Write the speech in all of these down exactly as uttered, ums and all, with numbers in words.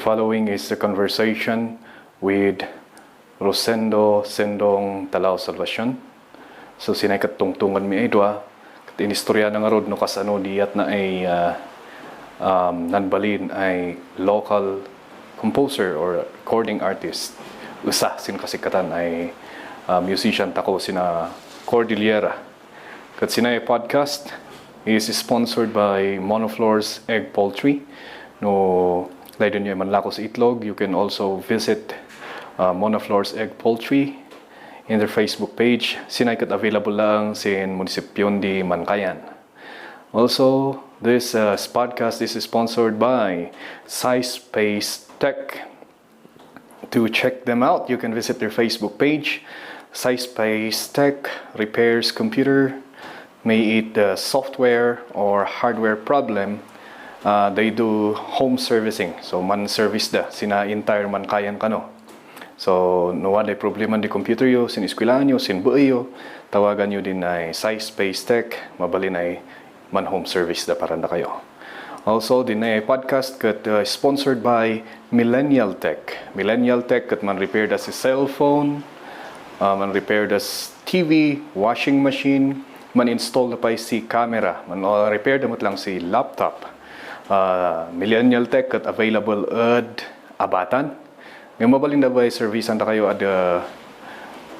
Following is a conversation with Rosendo Sendong Talao Salvacion. So, sinay ket tungtungan mi ay dua, ket inistoryanak ngarud no kasano diyatna ay, ah, um, nanbalin ay local composer or recording artist. Usa sin kasikatan ay, ah, musician tako sina Cordillera. Ket sinay podcast is sponsored by Monoflore's Egg Poultry. No, laydunyo ay manlako sa itlog, you can also visit, uh, Monoflore's Egg Poultry in their Facebook page. Sinay ket available lang sin munisipyon di Mankayan. Also, this, uh, podcast is sponsored by Size Space Tech. To check them out, you can visit their Facebook page, Size Space Tech Repairs Computer. May it the software or hardware problem, uh, they do home servicing. So, man-service da sina entire Mankayan kano. So, no waday problema di computer yo, sin eskwelahan yo, sin buey yo, tawagan yo din ay Size Space Tech, mabalin ay man-home service da para dakayo. Also, dinay podcast ket, uh, sponsored by Millennial Tech. Millennial Tech ket man-repair da si cellphone, uh, man-repair da s-, T V, washing machine, man-install da pay si camera, man-repair da met lang si laptop. Uh, Millennial Tech ket available ed Abatan, Ngem mabalin da bay servisan dakayo ad, uh,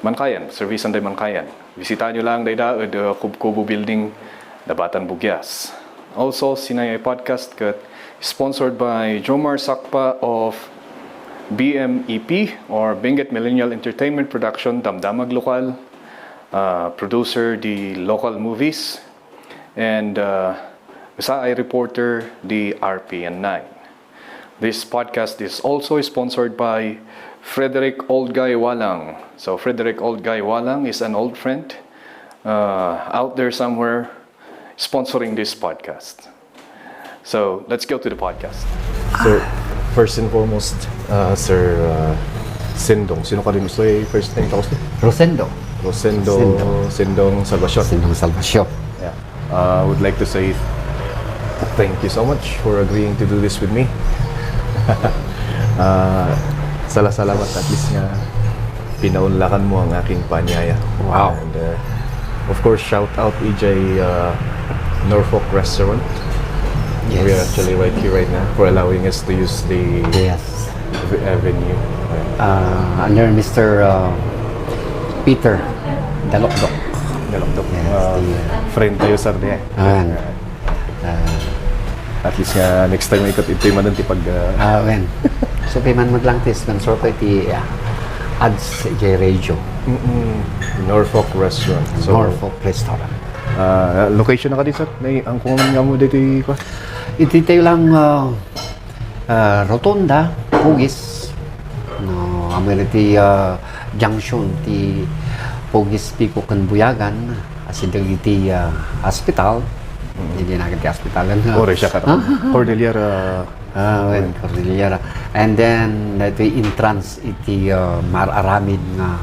Mankayan, servisan da Mankayan. Bisitaanyo lang dayta ed, uh, Kubkubo Building, Dabatan, Buguias. Also, sinay podcast ket sponsored by Jomar Sakpa of B M E P or Benguet Millennial Entertainment Production, Damdamag Lokal, uh, producer di local movies, and, uh, usa ay reporter di R P N nine. This podcast is also sponsored by Frederick Old Guy Walang. So Frederick Old Guy Walang is an old friend, uh, out there somewhere sponsoring this podcast. So let's go to the podcast. So, first and foremost, uh, Sir, uh, Sendong. Sino ka rin? Ustoy first name ka, Ustoy? Rosendo. Rosendo Sendong. Sendong Salvacion. Sendong Salvacion. Yeah. Uh, I would like to say thank you so much for agreeing to do this with me. Uh, sala-salamat at least nga pinaunlakan mo ang aking panyaya. Wow. And, uh, of course, shout out idiay, uh, Norfolk Restaurant. Yes. We are actually right here right now for allowing us to use the yes. Avenue. Uh, under Mister, uh, Peter Dalokdok. Dalokdok. Yes, uh, the, uh, friend tayo, sir, niya. Ayan. Uh, at least nga next time ikot ito'y manan ti pag, uh, ah, when. So, kay man maglang ti sponsor ko iti, uh, ads iti radio. Mm-mm. Norfolk Restaurant. So, Norfolk Restaurant. Uh, location na ka di, sir? Nay, ang kumaman nga mo dito, ito lang, uh, uh, Rotonda, Pugis. No, amo iti, uh, junction ti Pugis, Pico ken Buyagan. Asideg iti, ah, hospital. Hindi na iti hospital. Ore siya ka. Cordillera. Ah, well, Cordillera. And then, iti entrance iti, ah, mar-aramid nga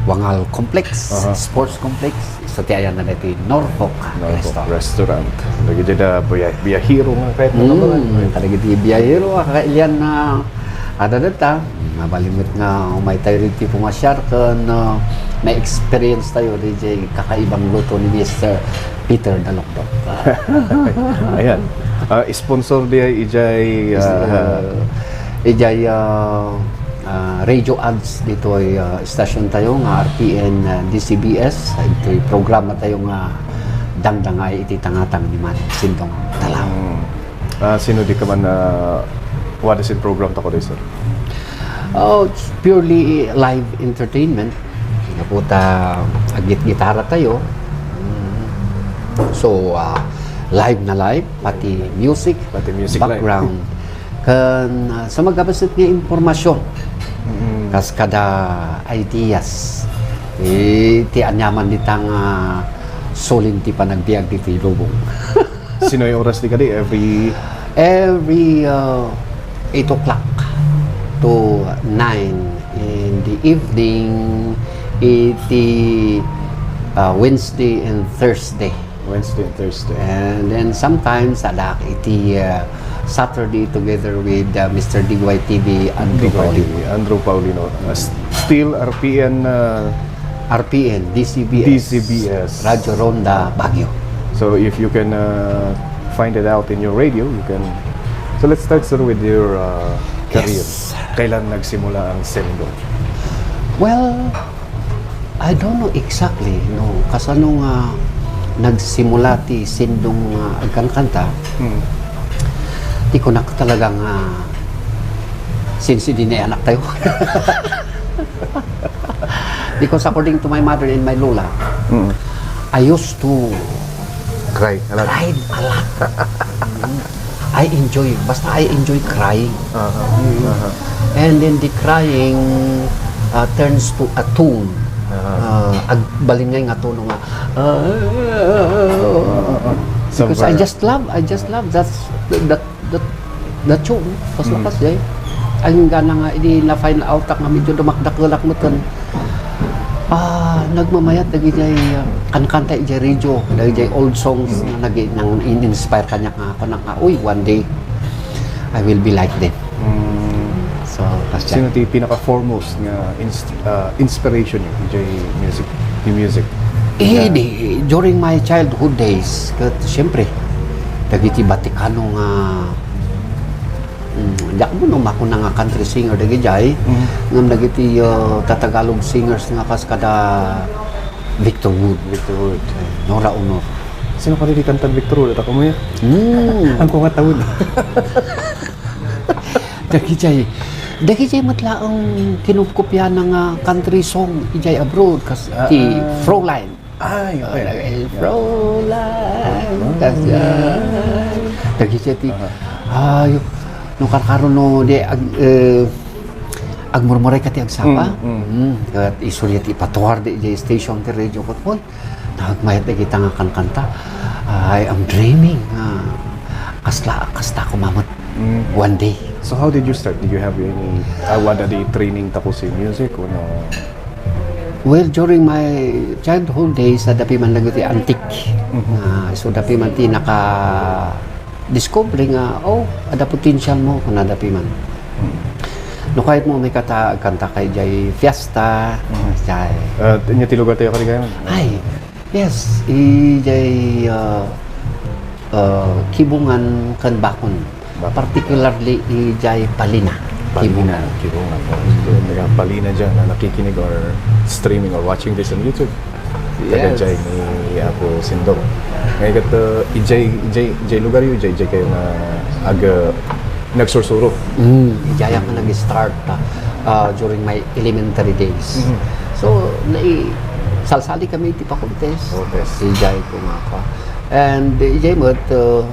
Wangal Complex, Sports Complex. Sa ti ayan na iti Norfolk, Norfolk Restaurant. Restaurant. Lagi dida biyahero nga kahit na naman. Kadagiti biyahero, ah, kailian na Adda dayta, mabalin met nga umay tayo ditoy pumasyar ken, ah, may experience tayo diay kakaibang luto ni Mister Peter Dalokdok. Ayan. Ah, sponsor diay idiay, ah, idiay, ah, ah, radio ads ditoy, ah, station tayo nga R P N, ah, D C B S, itoy programa tayo nga Dangdangay iti Tangatang ni Manong Sindong Talao. Ah, sino di ka man, ah, what is it program ta ko, sir? Oh, it's purely live entertainment. Nga po ta, agit-gitara tayo. Mm. So, ah, live na live, pati music, pati music live. Background. Kan, ah, sa magabasit nga impormasyon, kas kada ideas, eh, ti anyaman ditang, ah, sulin ti panagbiag ditoy lubong. Sinoy oras di kadi? Every Every, uh, eight o'clock to nine in the evening, iti, uh, Wednesday and Thursday. Wednesday and Thursday. And then sometimes, adak iti, uh, Saturday together with, uh, Mister D Y T V, Andrew Paulino. Andrew Paulino. Uh, s-, still R P N, uh, R P N, D C B S. D C B S. Radyo Ronda, Baguio. So if you can, uh, find it out in your radio, you can. So let's start, sir, with your, uh, career. Yes. Kailan nagsimula ang sendong? Well, I don't know exactly, no, kasano nga nagsimula ti sendong nga agkankanta. Hmm. Ti kunak talaga nga, since idi ni anak tayo. Because according to my mother and my lola, Mm. I used to Cry a lot. Cried a lot. Mm. I enjoy, basta I enjoy crying. Aha. Mm. Aha. And then the crying, uh, turns to a tune. Aha. Uh, agbalin ngay nga tono nga, uh, because I just love, I just love that, that, that, that tune. Kas Mm. lakas, jay. Ay, gana nga, idi na-find out ak nga medyo dumakdakelak met ken, ah, nagmamayat dagijay, ah, kankanta ijay radio, dagijay old songs Mm. nga nag-, nang in-inspire kaniak nga, kunak nga, "Uy, one day, I will be like them." Mm. So, kasya. Sino ti pinaka-foremost nga inst-, ah, inspiration niyo ijay music, di music? Eh, Yeah. di, during my childhood days, ket siyempre, dagiti Batikano nga, mm, diak ammo no makuna nga country singer dagijay, Mm. ngem dagiti, ah, tatagalog singers nga kas kada Victor Wood. Victor Wood. Nora Aunor. Sino kadi ti kantad Victor Wood? At ako mo yan? Mm. Ang kungat tawid. Dagijay. Dagijay met laeng kinupkopiana nga country song ijay abroad, kas Ah, ti ah. Fräulein. Ay, okay. Ah, Yeah. Fräulein. Ah. Kas, ah, dagijay ti, Aha. Ay, no karkaro no, di, ag-, eh, agmurmuray ka ti agsapa. Mm, mm. Mm, ket isuryo ti ipatuar di, di station ti radio ket, "Hoy, nagmayat dagita nga kankanta. I am dreaming nga kasla, kasta ko mamet Mm. one day." So how did you start? Did you have any, ah, wada di training ta ko si music o no? Well, during my childhood days, adda piman dagiti antik. Mhm. Ah, so, adda piman ti naka-discover nga, "Oh, adda potential mo," kuna adda piman. Mhm. No, kayat mo, may kata-, kanta kay jay fiesta, Mhm. jay. Ah, nya ti lugar tayo kadi kayo? Ay, yes, ijay, ah, ah, Kibungan ken Bakon. Bakon. Particularly, ijay Palina. Palina, Kibungan. Kibungan. Taga Palina dyan na nakikinig or streaming or watching this on YouTube. Taga Yes. jay ni Apo Sindong. Ngayon kat, ah, ijay, ijay, ijay lugar yun, ijay, ijay kayo na aga nagsursuro. Mm, ijay ako nag-start, ah, ah, during my elementary days. Mhm. So, nai-, salsali kami iti pa-contest. Contest. Ijay ko nga ako. And, eh, ijay met, ah,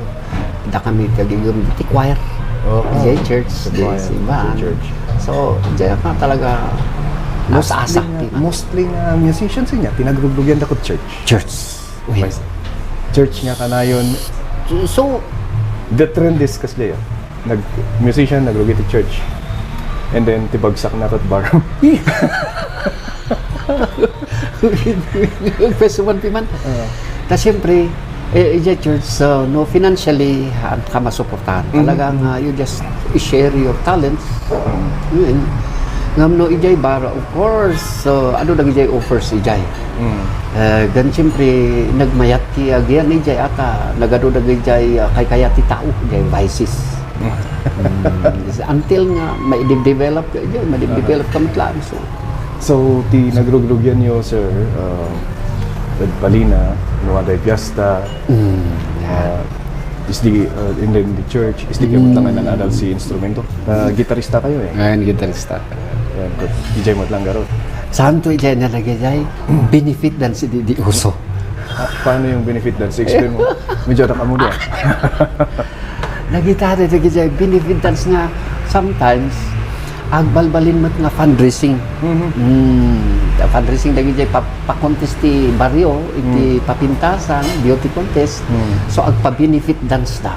da kami kagigum iti choir. Oo. Ijay church, Sa di choir, simbahan. sa church. So, ijay ka talaga Mostly nasa-asa nga, ti man. mostly nga musicians niya, pinagrugrugian da ko church. Church. Uy. May church nga kanayon. So, The trend is kasli, ah. Nag-, musician, nagrugi ti church. And then, ti bagsak na kat bar. Pwesto man ti man. Ah. Ta siyempre, eh, ijay church, so, no, financially, haan ka masuportahan. Mhm. Talagang, ah, you just share your talents. Mm. Yun. Ngam no, ijay bar, of course, so, adu dagijay offers ijay. Mm. Eh, gan siyempre, nagmayat ti agian ijay ata, nagadu dagijay, ah, kaykayat ti tao, ijay vices. Mm. Mm, until nga, ma-develop ka, ijay, ma-develop ka met lang, so. So, ti nagrugrugian yo, sir, uh, ed Palina, no aday fiesta, Mm, yeah. uh, is the, uh, in the, in the church, is the Mm. kaya lang nga nanadal si instrumento? Uh, gitarista kayo eh. Ngayon, gitarista. Yan, kut-, ijay mo lang garo. Saan to ijay na lagi jay? Benefit dan si di, di uso. Ah, paano yung benefit dan? Explain mo. Medyo anak mo doon. Nagitari dagiti benefit dance nga sometimes agbalbalin met nga fundraising. Mhm. Mm, fundraising dagiti pa-, pa-contest ti barrio, iti Mm. papintasan, beauty contest. Mm. So, agpa-benefit dance da.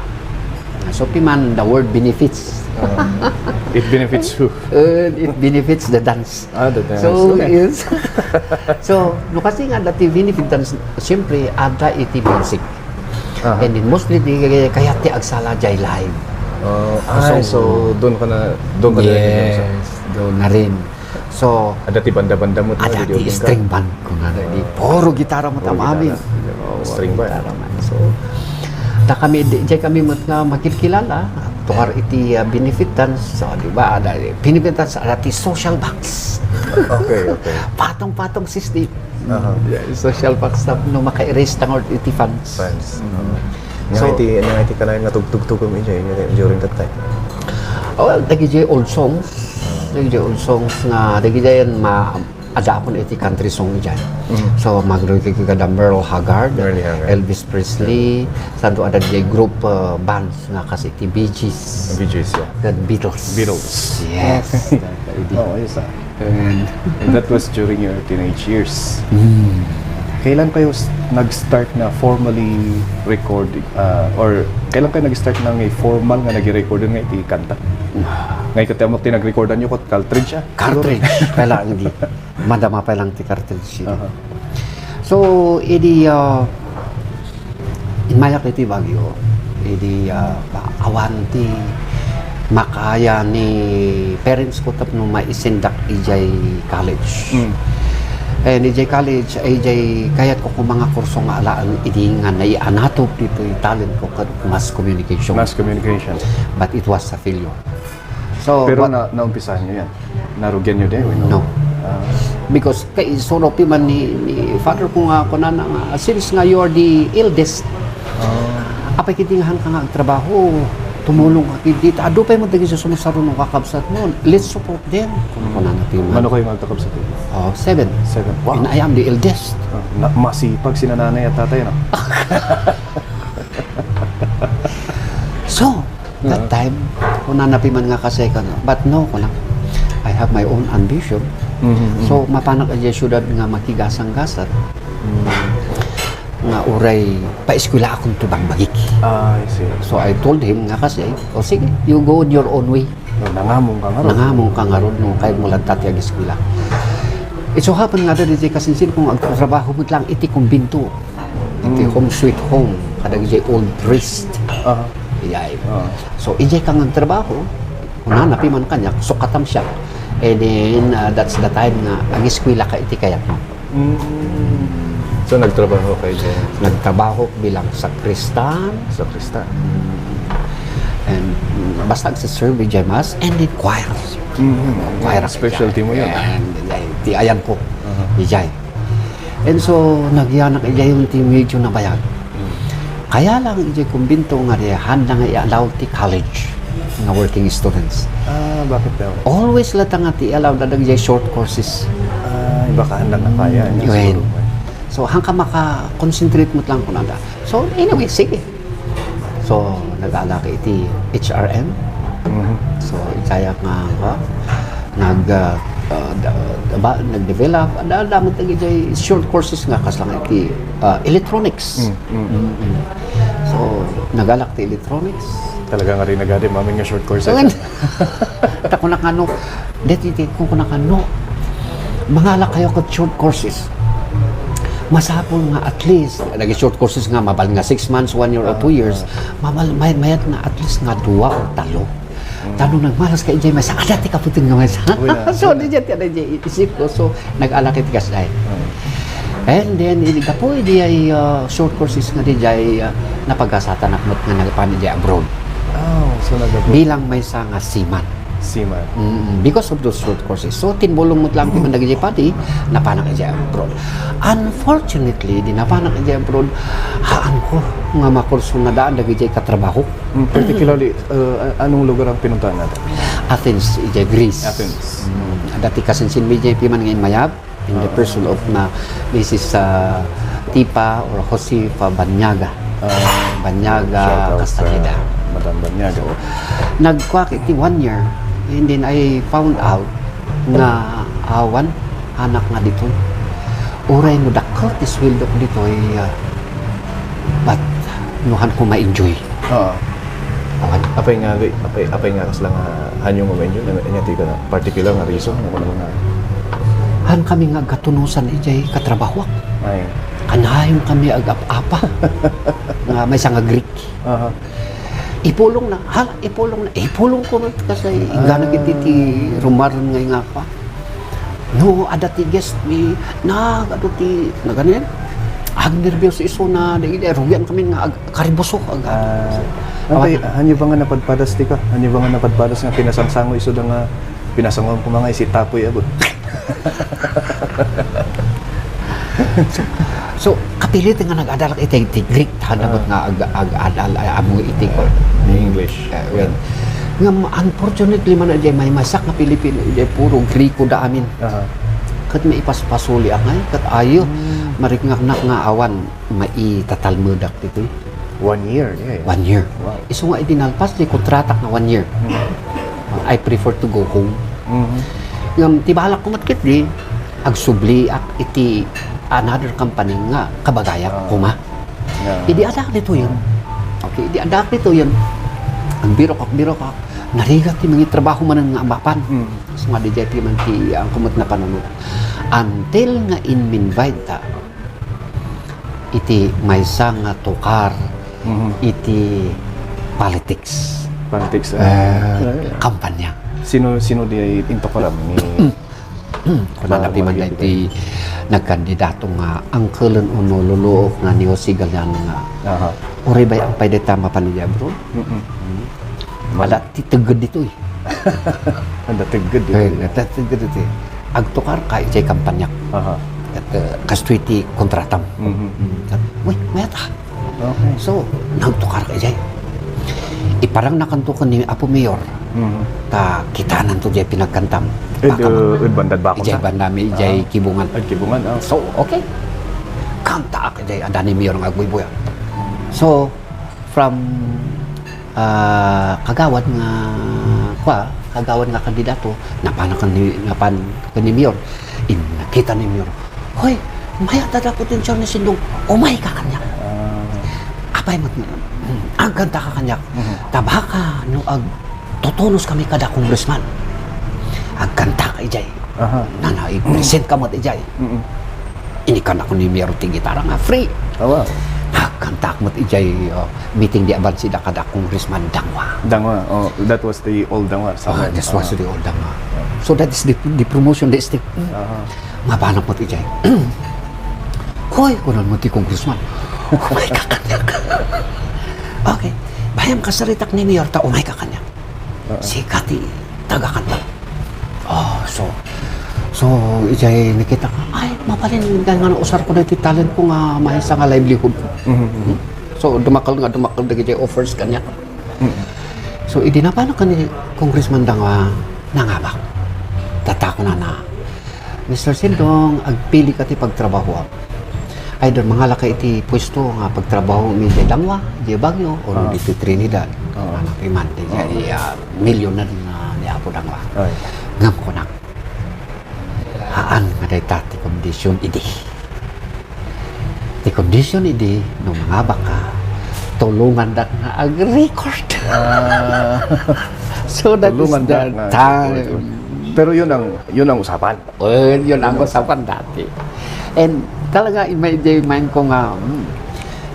So, piman the word benefits. Ah. It benefits who? Uh, it benefits the dance. Ah, the dance. So, Okay. yes. So, no, kasi nga dati benefit dance, siyempre, ada iti music. Aha. And then mostly di kayat ti agsala jay live. Ah, ay, so, doon ka na, doon ka na rin, doon sa Yes, doon na rin. So, Ada ti banda-banda mo, ada ti string band ko na rin. Puro gitara mo tamamin. String band. So, da kami, di, di kami met nga makilkilala. Tuar iti, ah, benefit dance. So, di ba, ada, benefit dance, ada ti social box. Okay, okay. Patong-patong system. Aha. Yeah, social box na no maka-erase tangod iti fans. Fans. Mm. Nga So, iti, nga iti kanayon nga tugtugtugom iti, during that time? Oh, well, dagiti old songs. Dagiti old songs nga, dagiti yan ma-, adda akon iti country song dyan. Mm. So, magrugi ka da Merle Haggard, Merle Haggard. Elvis Presley, santo adda di group, uh, bands nga kasi ti Bee Gees. Bee Gees, yeah. The Beatles. Beatles. Yes. Okay. Idi. Oo, yes, ah. And And that was during your teenage years. Mm. Kailan kayo s-, nag-start na formally recording, ah, or kailan kayo nag-start na nga formal nga nag-record nga iti kanta? Nga ikaw ti amok ti nag-recordan nyo, ket cartridge, ah? Cartridge. Kailangan di. Madama pa lang ti cartridge. Aha. So, idi, ah, Immayak iti Baguio, idi, ah, awan ti makaaya ni parents ko tapno maisendak idiay college. Mm. And idiay college, idiay kayat ko koma nga kurso nga alaen idi nga naianatob ditoy talent ko ket mass communication. Mass communication. But it was a failure. So, Pero what na, naumpisahan nyo yan? Narugian nyo din, no? No. Ah. Because kay, suro piman ni, ni father ko nga, kunana nga, "Since nga you are the eldest, Ah. apay kiti nga han ka nga agtrabaho, tumulong ka kiti. Adu pay mo dagiti sumusaro no kakabsat mo. Let's support them." Kun-, Mm. kunana piman. Mano kayo nga agkakabsat? Oh, seven. Seven. Wow. And I am the eldest. Ah, na-, masipag si nanay at tatay, no? So, that Ah. time, kunana piman nga kasay ka, but no, kunana, "I have my own ambition." Mhm, mhm. So, mapanak idiay syudad nga makigasanggasat. Mm. Nga uray, paeskwelaakon ti bangbagik. Ah, I see. So, I told him nga kasi, "O sige, you go on your own way." No, nangamong ka ngarud. Nangamong ka ngarud, no, kayat mo latta ti ageskwela. It so happen nga, dagiti kasinsin kong agtrabaho met lang iti kumbento. Iti Mm. Home Sweet Home, kadagiti old priest. Aha. Ijay. Ah. So, ijay ka nga agtrabaho, kunana piman kaniak, sukatam siak. And then, uh, that's the time nga ageskwela ka iti kayat mo. Mm. So, nagtrabaho kayo dyan? Nagtrabaho bilang sakristan. Sakristan. Mm. And, mm, basta agsiserve ijay mass and in choir. Mm. Choir. Specialty mo yun. And, ijay, ti ayan ko. Aha. Ijay. And so, nagyanak ijay ti medyo nabayag. Mm. Kaya lang ijay kumbento nga di, handa nga i-allow ti college nga working students. Ah, bakit daw? Always latta nga ti i-allow da dagiti short courses. Ah, baka handang na kaya, eh, Wen. siguro, eh. So, hangka maka-concentrate mo lang kunada. So, anyway, sige. So, nag-alak iti H R M. Mhm. So, ikayak nga, ha? Nag, ah, ah, da-, da-, ba, nag-develop, da-, damo dagiti short courses nga kas lang iti, ah, electronics. Mm, mm. Mm, mm. So, nag-alak ti electronics. Talaga nga rin nagadi, mamin nga short courses. Ayan. Ta kunak nga no, deti, ti, kun kunak nga no, mangala kayo ket short courses. Masapul nga at least, dagiti short courses nga mabal nga six months, one year, or two years, Ah, ah. mabal, may-, mayat nga at least nga dua or talo. Mm. Tano nagmalas ka, ijay maysa, ada ti kaputeng nga maysa. Uy, ah, So, uy, ah. di dyan ti, ada dyan, isip ko. So, nag-alak iti kasday. Mm. And then, idi gapu, idi ay, ah, short courses nga di jay, ah, napagasatan ak met nga nagpan ijay abroad. Oh, so nagabroad. Bilang maysa nga seaman. Seaman. Mm, because of those short courses. So, tinmulong met lang ti man dagiti padi, napanak ijay abroad. Unfortunately, di napanak ijay abroad, haan ko nga makurso nga daan dagiti katrabaho. Mm, particularly, uh, a-, anong lugar ang pinuntahan natin? Athens, ijay Greece. Athens. Mm, dati kasinsin mi ijay piman nga immayab. In the Ah. person of na, this is, uh, Tipa or Josefa Banyaga. Ah, Banyaga shout out sa Castaneda. Madam Banyaga. So, nagkuak iti one year, and then I found out nga awan anak nga ditoy. Uray no dakkel ti sweldok ditoy, uh, but no han ko ma-enjoy. Oo. Awan. Apay nga, apay, apay nga kasla nga hanyo nga ma-enjoy, anya, anya ti kana particular nga reason, nga kunana nga Han kami nga agkatunosan ijay katrabahoak. Ay. Kanayon kami agap-apa. Nga maysa nga Greek. Aha. Ipulongna, hala, ipulongna, ipulongko met kasay, inggana ket ti rumareng nga ingapa. No, adda ti guest mi, nagadu ti, naganin, agnerbioso isuna, dagidi, rugian kami nga ag-, karibuso, ag-, Ah, ag-, antay, awan. Hanyo ba nga napadpadas ti ka? Hanyo ba nga napadpadas nga pinasangsango isuda nga pinasangom ko nga isi tapoy abot? So, so, kapiliten nga nag-adalak iti, iti Greek, ta, ah, nga ag-, ag-, adal, ay, amo iti ko. English. Eh, well, ngem, unfortunately man, ajay maymaysak nga Pilipino, ajay puro Griko da amin. Aha. Ket maipaspasuli ngay, ket ayo, hmm, mariknaknak nga awan maitatalmedak ditoy. One year, yeah, yeah. One year. Wow. Isu nga idi nalpas ti kontratak nga one year. Hmm. I prefer to go home. Mhm. Ngem ti balak ko met ketdi, agsubliak iti another company nga kabagayak, ah, koma. Yeah. Idi addaak ditoyen. Okay, idi addaak ditoyen. Agbirokak, birokak. Narigat ti mangitrabaho manen nga amapan. Mm. So nga, di jay ti man ti, ah, kumet nga panunot. Until nga in-invite ta iti maysa nga tukar, mhm, iti politics. Politics, ah. Eh, ah, kampanya. Sino, sino di intukaram ni Kunana piman daytoy nagkandidato nga angkelen wenno luluok nga ni Jose Galiano nga, aha, uray bay-am pay dayta mapan idiay abroad. Mm-mm. Hmm. Adda ti tegged ditoy. Adda tegged ditoy. Eh, adda tegged ditoy. Agtukarka idiay kampanyak. Aha. Ket, eh, kastoy ti kontratam. Mhm. Hmm. Ket, uy, mayat a. Okay. So, nagtukarka idiay. Iparangnakanto ken ni Apo Mayor. Mhm. Ta kitananto diay pinagkantam. Ed, baka ma-, eh, ed bandad bakod idiay na? Bandami, idiay, ah, Kibungan. Ed Kibungan, ah. So, okay. Kantaak idiay, adda ni Mayor nga agbuybuya. So, from, ah, kagawad nga, kua, kagawad nga kandidato, napanak ken ni, napan ken ni Mayor. In, nakita ni Mayor, "Hoy, mayat a potensial ni Sindong, umayka kaniak." Ah. Apay met nga, agkantaka kaniak. Mhm. Ta baka no agtutunoskami kada congressman, agkantaka idiay. Aha. Nana, i-presentka met idiay. Mm-mm. Inikannakon ni Mayor ti gitara nga free. Awa. Agkantak met idiay, uh, meeting di abansida kada Congressman Dangua. Dangua, oh, that was the old Dangua, ah, that was the old Dangua. So that is the, the promotion district. Aha. Mapanak met idiay. "Hoy," kunan met ti congressman. "Umayka kaniak." Okay. Bay-am kasaritak ni Mayor ta umayka kaniak. Oo. Sika ti taga-kanta. Oh, so, so, idiay nakita ko, ay, mabalin, dahil nga nausarko daytoy talent ko nga maysa nga livelihood ko. Mhm, mhm. So, dumakkel nga dumakkel dagiti offers kaniak. Mhm. So, idi napanak ken ni Congressman Dangua, nangabak. Tatako na na. "Mister Sindong, agpilika ti pagtrabahoam. Either mangalaka iti puesto nga pagtrabaho mi idiay Dangua, idiay Baguio, or, ah, ditoy Trinidad." Ah. Ano, piman, di, ah, di, ah, millionaire nga ni Apo Dangua. Ay. Ngem kunak, "Haan nga dayta ti kondisyon idi. Ti kondisyon idi, no mangabakka, tulongandak nga ag-record." Ah. So that is the time. Tulongandak nga ag-record. Pero yun ang, yun ang usapan. Well, yun ang usapan dati. And talaga, in my, in my mind ko nga, hmm,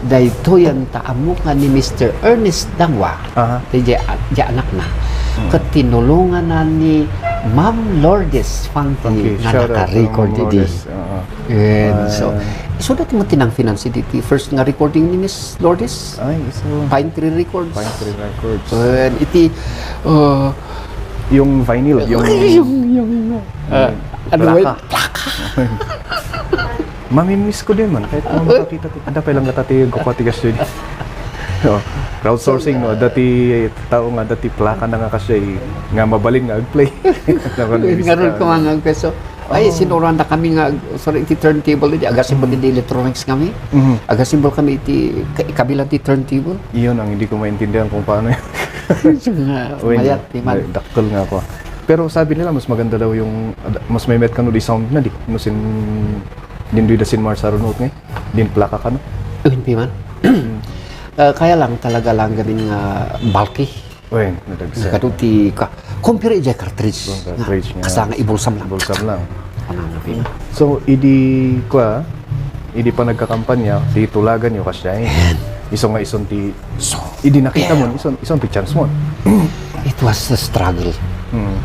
daytoy ta ammok nga ni Mister Ernest Dangua, aha, ti diay, diay anakna. Hmm. Ket tinulonganna ni Ma'am Lourdes Fangki. Fangki, nga shout out to naka-record Ma'am idi. Lourdes. Oo. And so, ah, so dati mo tinang finance idi ti first nga recording ni Miss Lourdes? Ay, so Pine Tree Records. Pine Tree Records. And iti, uh, yung vinyl, yung, yung, yung, uh, ano, plaka. Plaka. Mamimiss ko din man, kahit mga makakita ko. Adda pa lang katati, gukwa ti gasto yun. Oh, crowdsourcing, no? Dati tao nga, dati plaka na nga kasi, eh, nga mabalin nga ag-play. Ngarud ko nga nga, so, ay, oo, sinuruan na kami nga, sorry, iti turntable, iti, agasipol, mhm, iti electronics kami. Mhm. Agasipol kami iti ka-, kabilang ti turntable. Iyon ang hindi ko maintindihan kung paano yun. So nga, mayat, timan. Dakkel nga ako. Pero sabi nila, mas maganda daw yung, mas may met kano di sound na di. No, sin, dindoy da sin Mars Aeronaut nga, din plaka kano. Uy, hindi man. Ah, kaya lang, talaga lang gamin nga bulky. Uy, nadagsa. Kadu ti ka-, compare ijay cartridge. Yung cartridge nga. Asa nga ibulsam lang. Ibulsam lang. Ano nga pin? So, idi, kwa, idi pa nagkakampanya, di tulagan yung kasya, eh. Yan. Iso nga ison ti, so, Idi nakita mo, ison, ison ti chance mo. It was a struggle. Mm.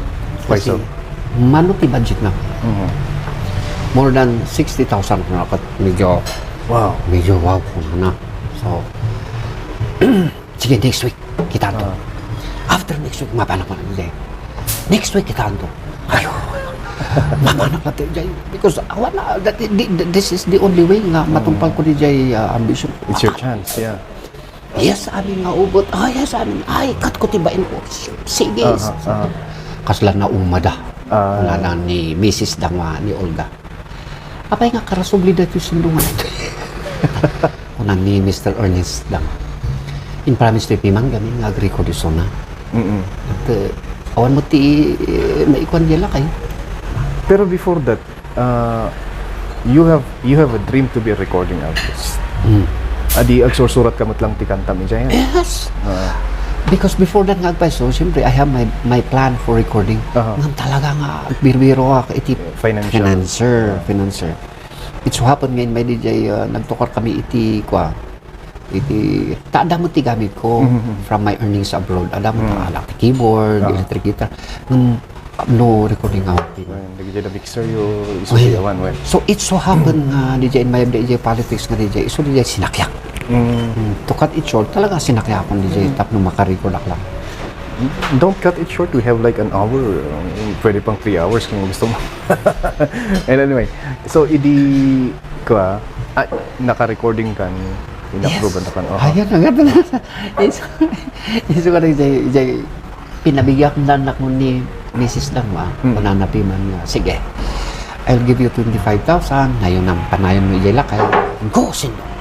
Why so? Mano ti budget na. Mm. More than sixty thousand ko na kat medyo, wow, medyo wow ko na. So, sige, next week, kita to. Ah. After next week, mapanak ko na, hindi. Next week, kita to. Ayo. Mapanak na tayo, Jay. Because, ah, wala, that, thi-, thi-, this is the only way nga matungpal ko ni Jay, ah, ambition. It's your chance, yeah. Yes, amin nga ubot. Ah, yes, amin. Ay, kat ko ti bain ko. Sige. Aha, aha. Kasla na umada. Ah. Kunana ni Misis Dangwa ni Olga. Apay nga karasubli dati sindungan ito. Kuna ni Mister Ernest Dangwa. In promise to ipiman gamin nga agree ko di sona. Mm-mm. At, uh, awan mo ti, uh, maikuan diay lakay. Pero before that, Uh, you have, you have a dream to be a recording artist. Mm. Adi, agsursurat ka met lang ti kantam idiay, ah? Yes. Ah. Because before that nga agpayso, siyempre, I have my, my plan for recording. Aha. Ngem talaga nga agbirbiro ak iti financial, financer, ah, financer. It so happen nga immay diay, ah, nagtukar kami iti, kua, iti, ta adda met ti gamit ko, mhm, from my earnings abroad. Adda met, mm, alak ti keyboard, ah, electric guitar. Ngem, no recording out. Well, dagiti mixer yo, isu ti awan, well. So, it so happen nga diay immay diay politics nga diay, isu diay sinakyak. Mm. Mm, to cut it short, talaga sinakyakon diay, mm, tapno makarecord ak lang. Don't cut it short. We have, like, an hour. Pwede pang three hours kung gusto mo. And anyway, so, idi, kua, ah, naka-recording kan, in-approve na kan. Oo. Ayan, ang ganda na. Isu, isu ka na, Jay, Jay, pinabigat na ako ni Misis Dangwa, mm, kunana piman nga, "Sige, I'll give you twenty-five thousand, nayon ang panayon mo ijay lakay, go, sindong."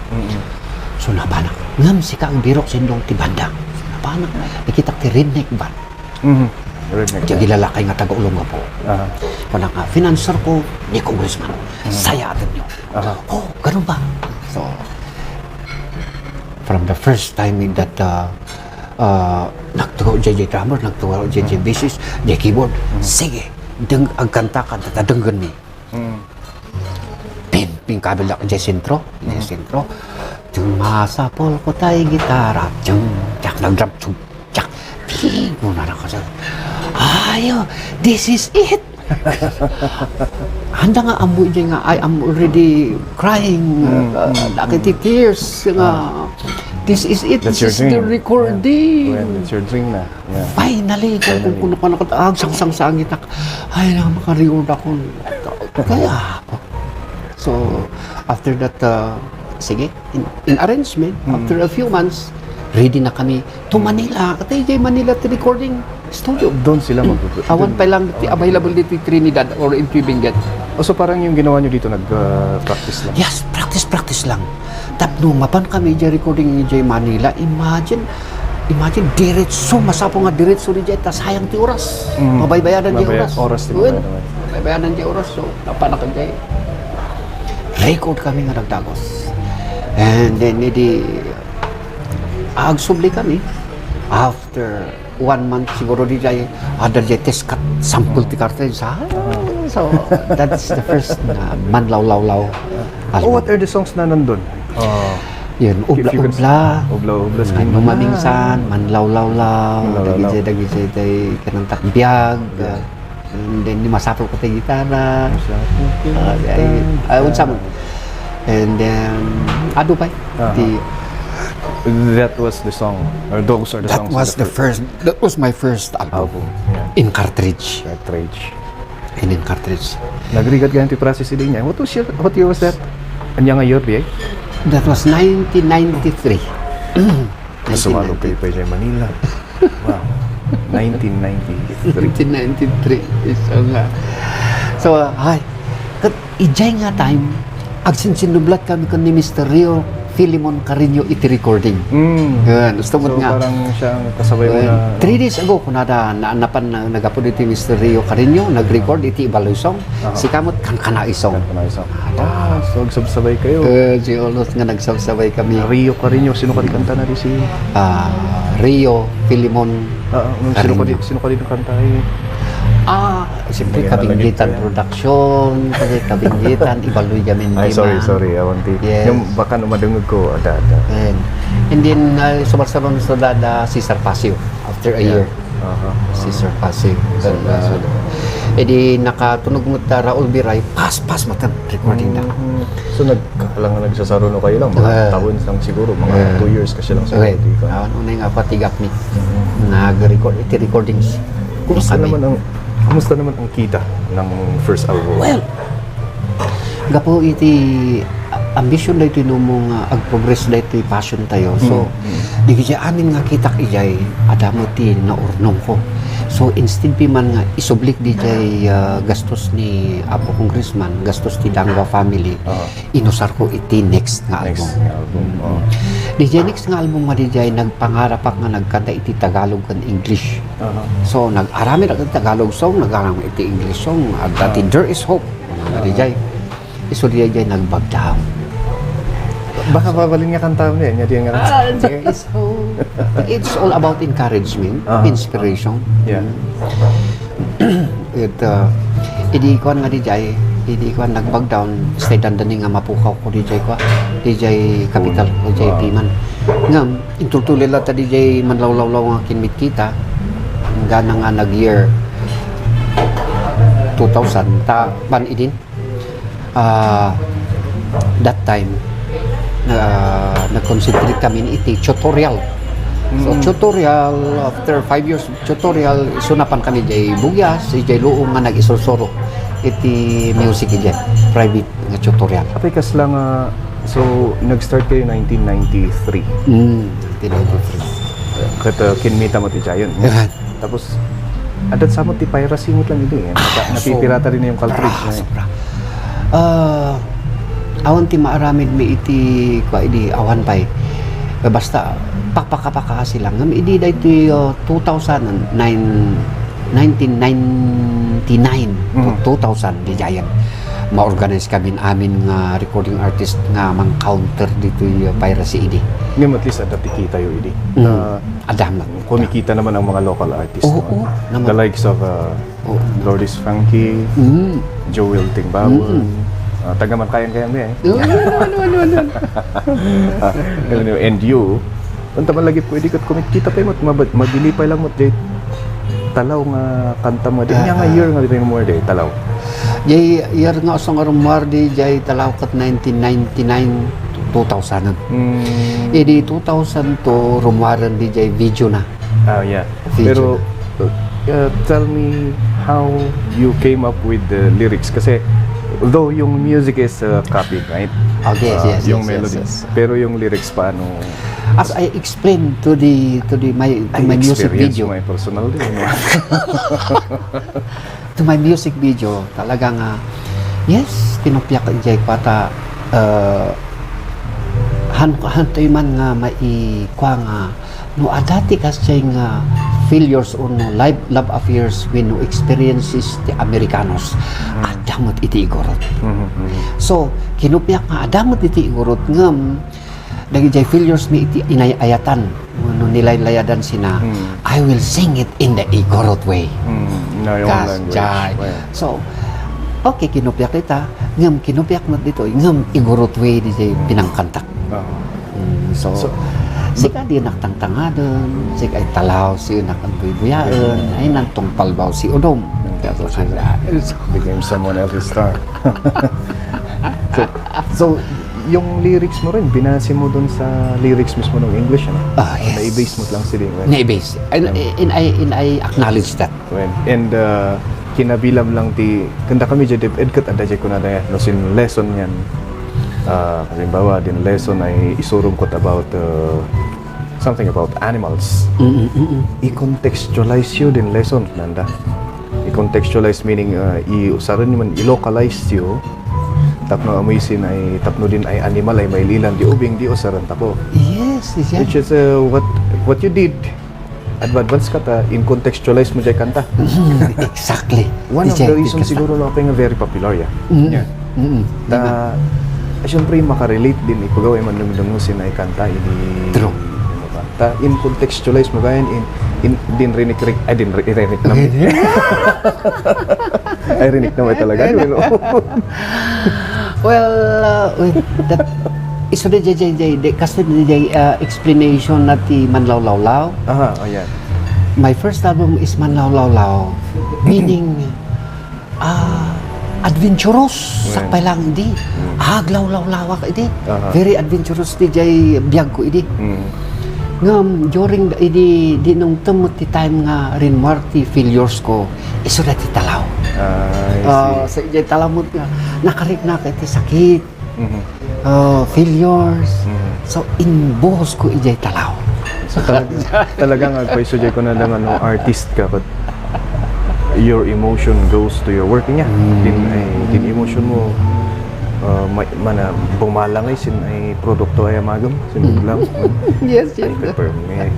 Mm-mm. So, napanak. Ngem sika ang birok, sindong, ti banda. Napanak. Nakitak ti redneck band. Mhm. Redneck. Diay lalaki nga taga Olongapo. Aha. Kuna nga, financer ko ni Congressman. Mhm. Sayaatenyo. Aha. Oh, ganun ba? So, from the first time that, uh, uh, nagturo diay, diay drummer, nagturo diay, diay, mhm, bassist, diay keyboard, mhm, sige, deng-, agkanta, kanta, ta denggenmi. Mm. Pin-, pinkabilak diay sentro, diay, mm, sentro. Tumasapol ko tay gitara, tung, jak, nag-drop, tung, jak. Pin, kunana ko sa, "Ayo, this is it." Anda nga ammo diay nga, I am already crying, mm, uh, mm, dagiti tears nga, ah, "This is it, this is the recording." Yeah. Well, it's your dream na. Yeah. Finally, finally. Kung kuno ka nakataag, sangsang sa angitak, ay, na, makariod ako. Kaya, so, after that, uh, sige, in, in arrangement, mm, after a few months, ready na kami to Manila. Kata diay Manila ti recording studio. Doon sila mag- Awan pa lang ti available dito Trinidad or in Benguet. Oh, so parang yung ginawa nyo dito, nag, uh, practice lang? Yes, practice, practice lang. Tapno mapan kami diay recording diay Manila, imagine, imagine, diretso, masapul nga diretso diay, ta sayang ti oras. Mm. Mabaybayanan diay oras. Mabayad oras ti, well, mabayad, mabayad. Mabaybayanan diay oras, so, napanak diay. Record kami nga nagdagos. And then, idi, agsubli kami, after one month siguro diay, adda diay test cut sample ti cartridge, ha? So, that's the first na manlawlawlaw album. Oh, what are the songs na nandun? Oh. Yun, if you could, Ubla-ubla. Ubla-ubla, Skin Mama. Maminsan, Manlawlawlaw, Manlawlawlaw. Dagiti, dagiti, tay, kanang takbiag, yeah. And then, ni masapul ko ti gitara. Masapul ko ti gitara. Ah, ay, ay, unsa man. And then, adu pay. Aha. Ti That was the song, or those are the songs. That was the first, that was my first album. Album, yeah. In cartridge. Cartridge. And in cartridge. Nagrigat gayam ti process idi niya. What was your, what year was that? Ania nga year, B I? That was nineteen ninety-three. Sumalo kayo pa diay Manila. Wow. Nineteen ninety-three. Nineteen ninety-three. Isu nga. So, ay, ket idiay nga time, agsinsinnublat kami ken ni Mister Rio Filemon Carreño iti recording. Mm. Yan, gusto mo nga. So, parang siya ang kasabay mo na, three days ago, kunada, na, napan na, nagapu iti Mister Rio Carreño, nag-record iti Ibaloy Song. Aha. Sika met, Kankana Isong. Kankana Isong. Ah, so, agsabsabay kayo. Eh, si Olos nga nagsabsabay kami. Rio Carreño, sino kadi kantana di si? Ah, Rio, Filemon, ah, um, sino kadi, Carreño. Sino kadi kanta, eh? Ah, siyempre, Kabinggitan Production, kadi Kabinggitan, Ibaloy Gaminti. Ay, sorry, sorry, awan ti. Yes. Yung baka no madungog ko, ada, ada. And And then, uh, sumarsaron sa dada si Sir Pasio after a Yeah. year. Aha. Si Sir Pasio. Sir Pasio. Uh, edi nakatunog met da Raul Biray, pas, pas, matan, recording da. Mm. So, nagkakalang nga nagsasaruno kayo lang, mga Ah. taon lang siguro, mga Ah. two years kasi lang siguro, Right. di ba? Ah, ano na yung apat, tigak ni? Mm. Nag-record, iti recordings. Kumusta Kami. naman ang, kumusta naman ang kita ng first album? Well, gapu iti a-, ambition daytoy no mo nga ag-progress daytoy passion tayo. So, Mm, mm. di kiti amin nga kitak ijay, adda met ti naurnongko. So, instead pi man nga isublik dijay, ah, gastos ni Apo Congressman, gastos ti Dangva family, Aha. inusarko iti next nga Next album. nga album, Mm. oh. Dijay next nga album nga dijay, nagpangarapak nga nagkanta iti Tagalog ken English. Aha. So, nag-aramid ako iti Tagalog song, nag-aramid iti English song, adda ti Ah. There Is Hope. Ano nga Ah. dijay? Isu dijay nagbagdang. Baka babalin nga kanta mo yan, nga di nga Ah, there is hope. It's all about encouragement, Aha. inspiration. Yeah. It, uh, idi kuan nga dijay, idi kuan nagbagdang, stay dandani nga mapukaw ko dijay kuan, dijay kapital, Wow. dijay Piman. Ngem, intultuloy la ta dijay manlawlawlaw nga kinmitkita, hanggang nga nag-year two thousand, ta, pan idin. Ah, that time, ah, nag-concentrate kami iti tutorial. So, Mm. tutorial, after five years of tutorial, isu napan kami jay Bugyas, jay Luong nga nag-isursuro iti music ijay, private nga tutorial. Apay, kasla nga, so, nag-start kayo nineteen ninety-three. Mm, nineteen ninety-three. Ket, uh, kinmita mo ti Giant. Tapos, adda sa mo ti piracy mo lang idi, eh. Napa-, Ah, so, napipirata rin yung cartridge sobra, na, eh. sobra. Ah, awan ti maaramid mi iti, kwa, idi, awan pay. Eh, basta, pakpakapakasi lang. Ngem idi daytoy, ah, two thousand nine, nineteen ninety-nine to Mhm. two thousand, di Giant. Ma-organize kami amin nga recording artist nga mang-counter ditoy, ah, piracy idi. Ngem at least adda ti kita yo idi. Mm. Ah, Adda met. Kumikita naman ang mga local artists, Oo, no? Naman. The likes of, uh, Oo. Lourdes Frankie, Mm. Joel Timbawon, Mm. uh, taga Mankayan kayo, eh. Oo, ano, ano, ano, ano. Ah, yun, yun. And you, unta man lagi pwede kat kumikita pa yun, mab-, mabilipay lang mo, jay talaw nga kanta mo. Di Ah, niya nga ah. year nga rin mo, di talaw. Jay year nga usong rummuar di jay talaw kat nineteen ninety-nine, two thousand. Mm. Idi two thousand two, rummuaren di jay video na. Ah, yeah. Video Pero, na. uh, tell me how you came up with the lyrics. Kasi, although yung music is, uh, copy, right? Ah, yes, Uh, yes, yung yes, yes, melody. yes. Pero yung lyrics, paano? As I explained to the, to the, my, to Ay, my music experience video. mo, eh, personal din, no? To my music video, talaga nga, yes, kinupiak jay kwata, uh, han-, hantoy man nga maikwa nga, no, adda ti kasjay nga failures or no life, love affairs wenno experiences ti Americanos, Mm. adda met iti igurot. Mhm, mhm. So, kinupiak nga adda met iti igurot, ngem, dagijay failures mi iti inay-ayatan, no nilaylayadan sina, Mm. I will sing it in the Igorot way. Mm, in our own language. Kasjay. Well. So, okay, kinupiak ita, ngem kinupiak met ditoy, ngem Igorot way dijay Mm. pinangkantak. Oo. Mm, so, So, sika di nak tangtangaden, sika ay talaw, si nak ang buybuyaen, Mm. ay nantong palbaw si Udom. Mm. Tapos, Tapos, ah, Became someone else's star. So, so, yung lyrics mo rin, binase mo dun sa lyrics mismo ng English, ano? Ah, yes. Na-base mo lang sila, right? Na-base. And, Um, and I, and I acknowledge that. Well, and, uh, kinabilam lang ti, kanda kami dyan, Dave, ed kat adda dyan kunada, no, sin lesson yan. Ah, halimbawa, din lesson ay isurum ko about, uh, something about animals. Mm, mm, mm. I-contextualize you din lesson, nanda. I-contextualize meaning, uh, i-, usaren man, i-localize you. Tapno amoy sin ay, tapno din ay animal ay maililan di ubing di usaren tako. Yes, yes, yes. Which is, uh, what, what you did. Adva-, advance ka ta, in-contextualize mo jay kanta. Exactly. One of Exactly, the reasons kanta. Siguro no, kaya nga very popular, yeah. Mm. Yeah. Mm. Ta, Diba? Siyempre, makarelate din, ipagaw ay mandungdungo sin ay kanta, ini True. Ano ba? Ta, in-contextualize mo kaya, in, in, din rinikrik, ay, din ri-, irinik na mo. Okay. Ay, rinik na mo talaga, Ay, no? Well, uh, with that, Isu daydiay, daydiay, di, kastoy daydiay, ah, explanation na ti Manlawlawlaw. Aha, ayan. My first album is Manlawlawlaw, meaning, ah, adventurous. Ayan. Sakbay lang idi. Mm. Aglawlawlawak idi. Aha. Very adventurous daydiay biag ko idi. Mm. Ngem, during the, idi, di nung tummet ti time nga rinmuar ti failures ko, isu daydiay talaw. Ah, I see. Ah, sa idiay talaw met nga, nakariknak iti sakit. Mhm. Ah, failures. Mhm. So, inbuhos ko idiay talaw. So, talag-, talagang agpayso diay kunada nga no artist ka, but your emotion goes to your work niya. Mm. Din, ay, din emotion mo, ah, may, mana, bumalangay sin ay produkto ay amagem, sin Mm. buglam. Yes, yes. Ay, permi, ay,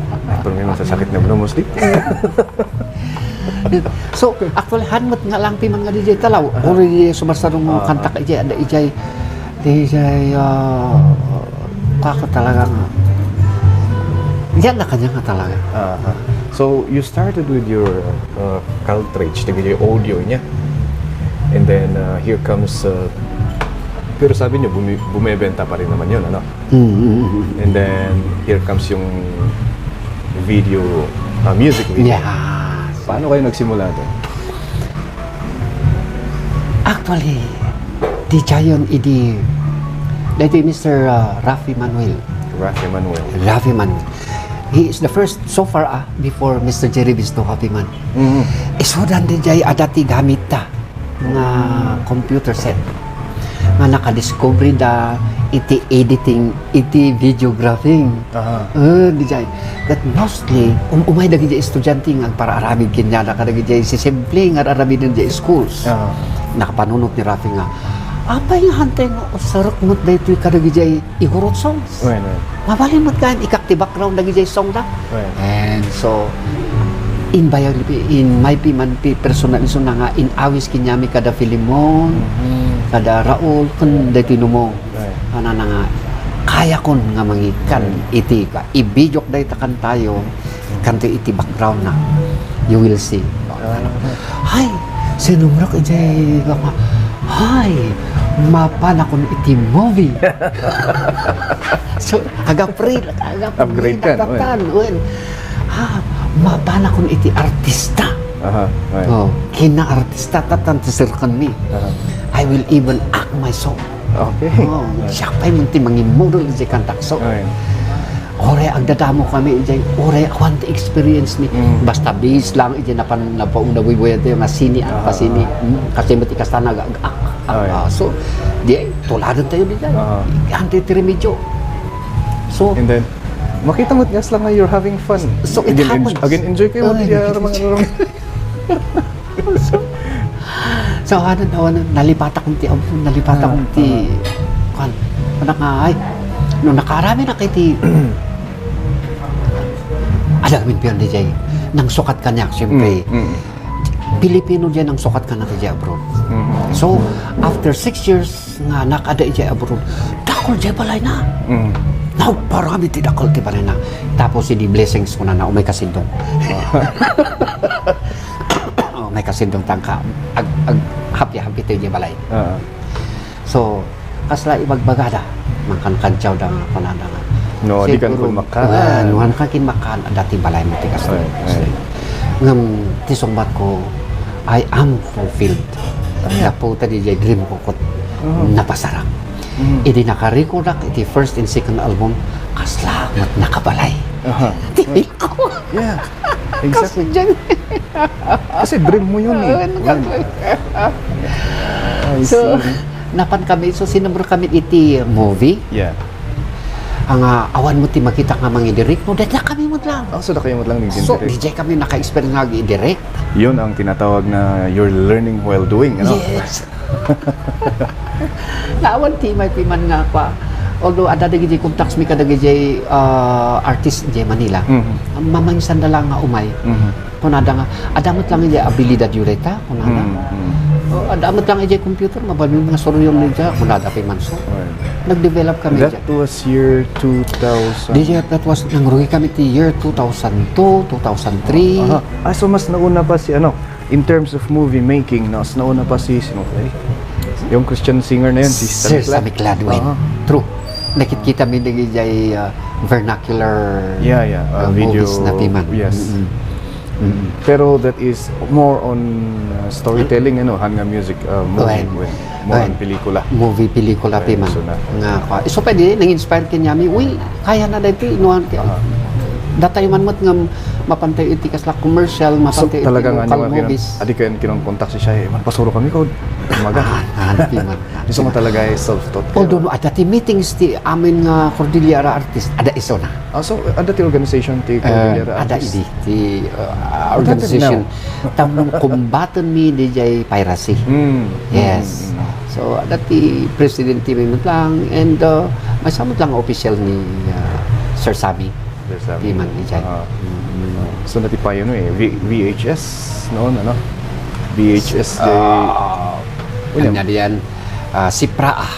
permi, masasakit na buglam, mostly. So, actually, han met nga lang ti man nga diay talaw. Aha. Already sumarsarong Ah. kantak idiay, ada idiay, diay, ah, kaka talaga nga. Diyan na kanya nga talaga. Aha. So, you started with your, uh, cartridge, dagiti audio niya. And then, uh, here comes, uh, pero sabi niyo, bumi-, bumebenta pa rin naman yun, ano? Mm, mm, mm. And then, here comes yung video, ah, music video. Yes. Paano kayo nagsimula doon? Actually, diay yon idi, daytoy Mister, ah, Rafi Manuel. Rafi Manuel. Rafi Manuel. He is the first, so far, ah, before Mister Jerry Visto, Rafi Man. Mhm. Isudan diay adda ti gamitta nga computer set nga nakadiscovery da iti editing, iti videographing. Aha. Eh, diay. That mostly, um, umay dagiti estudiante nga agpararamid kaniada kadagiti sisimple nga ar-aramiden diay schools. Aha. Nakapanunot ni Rafi nga, "Apay nga hantay nga usarek met daytoy kadagiti igurot songs?" Wen, wen. Mabalin met gayam ikkat ti background dagiti song da. Right. And so, in biography, in my pi-, man pi-, personal isuna nga in-awis kaniami kada Filemon, Mhm. kada Raul, ken daytoy Numo. Right. Kanana nga, kayakon nga mangikkan Right. iti ka-, i-videok dayta kantayo, kanto iti background na. You will see. Ah. Hay, sinumrek idiay nga, hay, mapanakon iti movie. So, aga-free, aga-free Upgrade ka, na tatan, wen. Wen. Ah, mapanakon iti artista. Aha, wen. Oh, kina artista tatan ti serkanmi. Aha. I will even act myself. Okay. Oh, Right. siak pay man ti mangimodel iti kantak. So, Wen. Uray agdadamo kami idiay, uray awan ti experience mi. Mm. Basta base lang idiay napan-, napauna buybuyat tayo nga sini, ah, Aha. pasini. Mm, kasi met ikasta nag-, ag-, ak-, ak-, Ay. ah, so, di ay, tuladan tayo diay. Aha. Hantay ti remedyo. So, And then, makita mo, yes lang nga you're having fun. So, it Again, en-, happens. again, enjoy kayo, Ay, di, ah, enjoy. mga, mga So, ano, ano, ano, nalipatak ti, nalipatak Ah, ti, ah. kuwan, anak nga, ay, no, nakarami na kay ti, ada kami piyon diay, nang sukat kaniak, siyempre. Mm, mm. Pilipino diay nang sukat kaniak diay abroad. Mm. So, after six years, nga anak ada idiay abroad. Dakkel diay balayna. Mm. Nagparami ti dakkel ti balayna. Tapos idi blessings kunana, umay kasindong. Oh, umay kasindong tangka. Ag, ag, happy, happy tayo idiay balay. Ah. So, kasla ibagbagada, mangkankantsaw da nga, kunada nga. No, di kan Siguro, kun makkan. Ah, no, kan kin makkan, dati balay mo ti kasla. Ay, ay. Ngem, ti sungbat ko, I am fulfilled. Ah, yeah. Gapu ta diay dream ko ket Oh. napasarak. Mm. Idi nakarecordak iti first and second album, kasla met nakabalay. Aha. Ti ko. Yeah. Exactly. Kasla diay. Kasi dream mo yun eh. Oo, Yan. nakabalay. I So, see. napan kami, so sinumrek kami iti movie. Yeah. Nga awan met ti makita nga mangidirek, no, dayta kami met lang. Ah, so, dakayo met lang nagdirek? So, diay kami naka-experience nga agidirek. Yun ang tinatawag na you're learning while doing, ano? Yes. Nga awan ti may piman nga pa. Although, adda dagiti contacts mi kadagiti, ah, artist diay Manila. Mhm. Mamangsan da lang nga umay. Mhm. Kunada nga, "Adda met lang idiay abilidad yo dayta," kunada. Mm, mm. "O, adda met lang idiay computer, mabalin nga suroyon dayta," kunada kay Manso. Right. Nag-develop kami That diay. was year two thousand. Di, that was, nangrugi kami ti year two thousand two, two thousand three. Aha. Ah, so mas nauna pa si, ano, in terms of movie making, no, mas nauna pa si, sino, eh? Yung Christian singer na yun, si Sir Sammy Clad. Sammy Clad, wait. Aha. True. Nakitkita mi dagiti, ah, vernacular, Yeah, yeah. Ah, ah, video, movies na piman. Yes. Mm-mm. Mm-mm. Pero that is more on, ah, storytelling, ano, han nga music, ah, movie, Wen. wen. More on Wen. pelikula. Movie, pelikula Wen, piman. so na. Nga, kwa-, isu pay di, nang-inspire kaniami, "Uy, kayana daytoy, inuan kay-" Aha. Datayo man met nga mapantayo iti kasla commercial, So, mapantayo iti talaga nga local niyo, movies. adi kayo kinonkontak si Shai, "Magpasuro kami, kod." Umaga. Ah, ah, piman. Isu nga talaga ay self-taught kayo. Although, no, adda ti meetings ti amin nga Cordillera artist, adda isuna. Ah, so, adda ti organization ti Eh, Cordillera ada artist? idi ti, uh, What happened organization now? Tapno kumbaten mi dijay piracy. Mm. Yes. Mm, mm, mm. So, ada ti presidente mi met lang and, uh, maysa met lang official ni, uh, Sir Sammy. Sir Sammy. Ti man dijay. Ah. Mm. So, natipayo no eh, V-, V H S noon, ano? V H S kay Ah, Unya. Ania diyan, ah, Sipra, ah,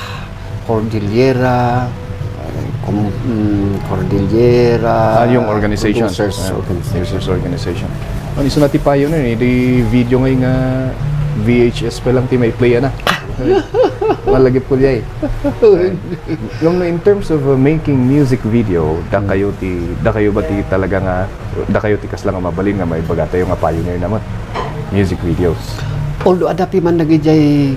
Cordillera, ah, com-, mm, Cordillera Ah, yung organization. Producers Ah, Organization. Producers Organization. Ano, isu na ti payo na eh. Di video ngay nga V H S pa lang ti may play na. Malagip ko diay. Yung in terms of, uh, making music video, da Hmm. kayo ti, da kayo ba ti talaga nga, da kayo ti kasla nga mabalin nga maibaga tayo nga pioneer naman music videos? Although adda piman dagijay,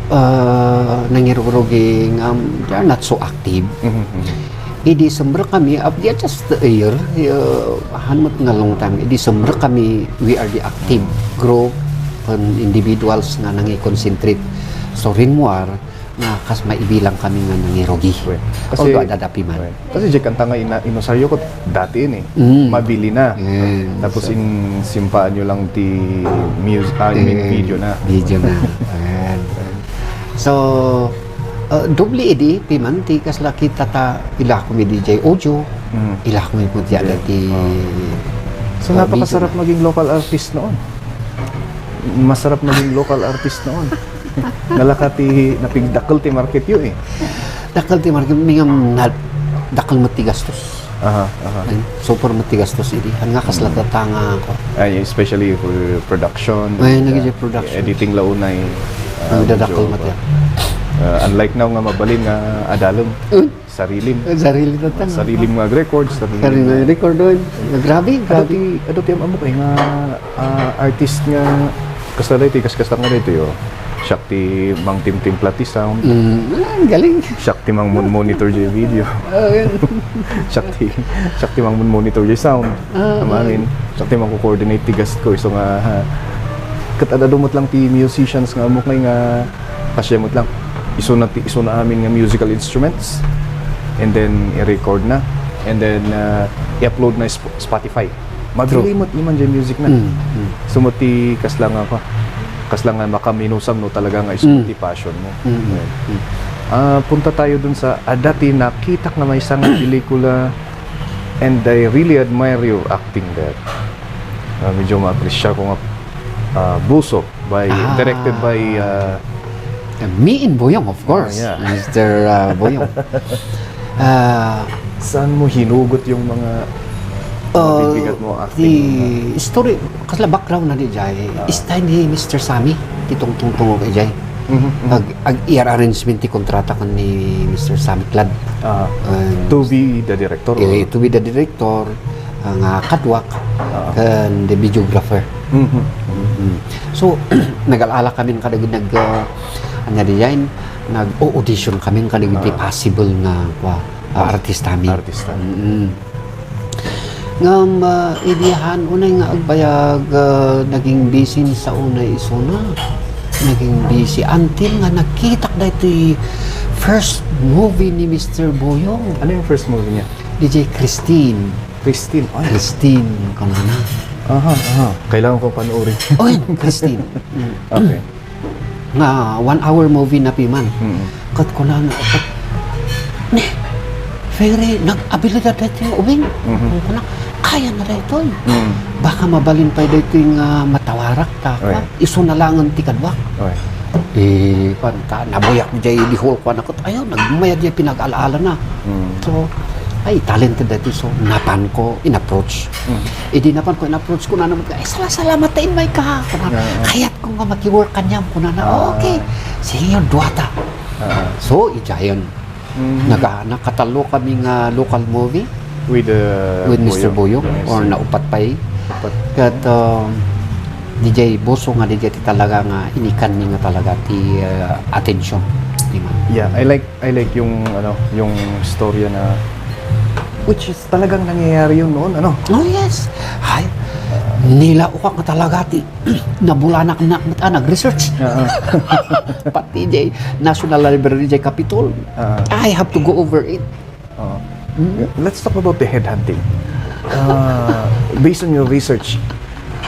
uh, nangirurugi nga, um, they are not so active. Mhm, mhm. Idi sumrek kami, uh, yeah, just a year, uh, han met nga long time. Idi sumrek kami, we are the active group and individuals nga nangi-concentrate. So, rinmuar, nga kas maibilang kami nga nangirugi. Wen. Kasi Although adda da piman. Wen. Kasi diay kanta nga ina-, inusaryo ko dati ini. Mm. Mabili na. Mm. Tapos So in-, simpaan nyo lang ti mus-, ah, I mean, Mm. video na. Video na. Ayan. So, uh, doble idi, piman, ti kasla kita ta, ilako mi dijay audio, Mm. ilako mi po ti Yeah. adda ti, So, uh, napakasarap video na. maging local artist noon. Masarap maging local artist noon. Nalaka ti napigdakkel ti market yo eh. Dakkel ti market, ngem na-, dakkel met ti gastos. Aha, aha. Ay, super met ti gastos idi. Han nga kasla Mm. tatanga ko. Ay, especially for production, Ay, uh, naging production. editing la unay, uh, Ang dadakkel medyo, met yan. uh, unlike now nga mabalin nga adalem. Mm. Sarilim. Eh, sarili na tang. Sarilim nga records, sarilim Sarili nga nga record doon. Grabe, Adu grabe. ti, adu ti am-amok eh, nga, ah, artist nga, kasla daytoy, kas-, kasla nga daytoy, oh. Siak ti mangtimtimpla ti sound. Mm, ah, galing. Siak ti mang-mon-monitor di video. Ah, yun. Siak ti, siak ti mang-mon-monitor di sound. Ah, Am-, ah. amin. Siak ti mangko-coordinate ti guest ko, isu nga, ha. Ket ad-adu met lang ti musicians nga amok ngay nga Kasdiay met lang, isuna ti, isuna amin nga musical instruments, and then i-record na, and then, uh, i-upload na Sp-, Spotify. Mabili True. met iman diay music na. Mm, mm. Isu met ti kasla nga, kasla nga makaminusam no talaga nga isu Mm. ti passion mo. Mm, mm, Ayan. mm. Ah, punta tayo dun sa, adda ti nakitak nga maysa nga pelikula, and I really admire your acting there. Ah, medyo ma-appreciate ko nga, ah, Buso. By, Ah. directed by, uh, Uh, me and Boyong, of course. Ah, yeah. Mister, uh, Boyong. Ah, Saan mo hinugot yung mga uh, mabibigat mo acting? Di story, kasla background na di jay. Ah. Style ni Mister Sammy, ti tungtungtungo kay jay. Mhm, mhm. Ag, ag-, i-arrangement ti kontrata kan ni Mister Sammy Clad. Ah. And To be the director, eh, or? To be the director. Ah, nga kaduak, Ah. ken the videographer. Mhm. Mm. So, nag-al-ala kami kadagiti nag, ah, ania diay, nag-o-audition kami kadagiti Ah. possible nga, kua, ah, Ah. artista mi. Artista. Mm. Ngem, ah, idi han unay nga agbayag, ah, naging busy ni sa unay isuna. Naging busy until nga nakitak daytoy first movie ni Mister Boyong. Ano yung first movie niya? Dijay Christine. Christine, ay. Christine, kunana. Aha, aha. Kailangan kong panoorin. Oy, Christine. Mm. Okay. Nga one hour movie na piman. Mm. Ket kunana, ket, "Ne, very, nag-abilidad daytoy ubing." Mhm. Kuna, "Kaya na daytoy." Mm. Baka mabalin pay daytoy nga matawarak ta, Oy. Isuna laengen ti kaduak. Oy. Eh, kuan, ta, nabuyak jay di hall, kuan, ako, ayaw, nagmayad jay pinag-al-alana. Mm. So, ay, talented daytoy. So, napanko, in-approach. Mm. Idi napanko, in-approach ko, nana, "Ay, sala-, salamat, ta, inmay ka." Kunana, Ah, ah. "Kayatko nga maki-work kaniam." Kunana, Ah. "Okay. Sige, yun, duata." Ah. So, idiayen. Mm. Naga-, nakatallo kami nga local movie With, uh, with Mister Boyong. Boyong, I or see. Naupat pay. Upat. Ket, um, D J Boso nga D J ti talaga nga inikan mi nga talaga ti, uh, atensyon. Di ba? Yeah, I like, I like yung, ano, yung storya na, which is talagang nangyayari yun noon, ano? Oh, yes. Ay, nilaokak nga talaga ti nabulanak na, ah, nag-research. Oo. Pati jay National Library, jay Capitol. Oo. I have to go over it. Oo. Hmm? Let's talk about the headhunting. Ah, based on your research,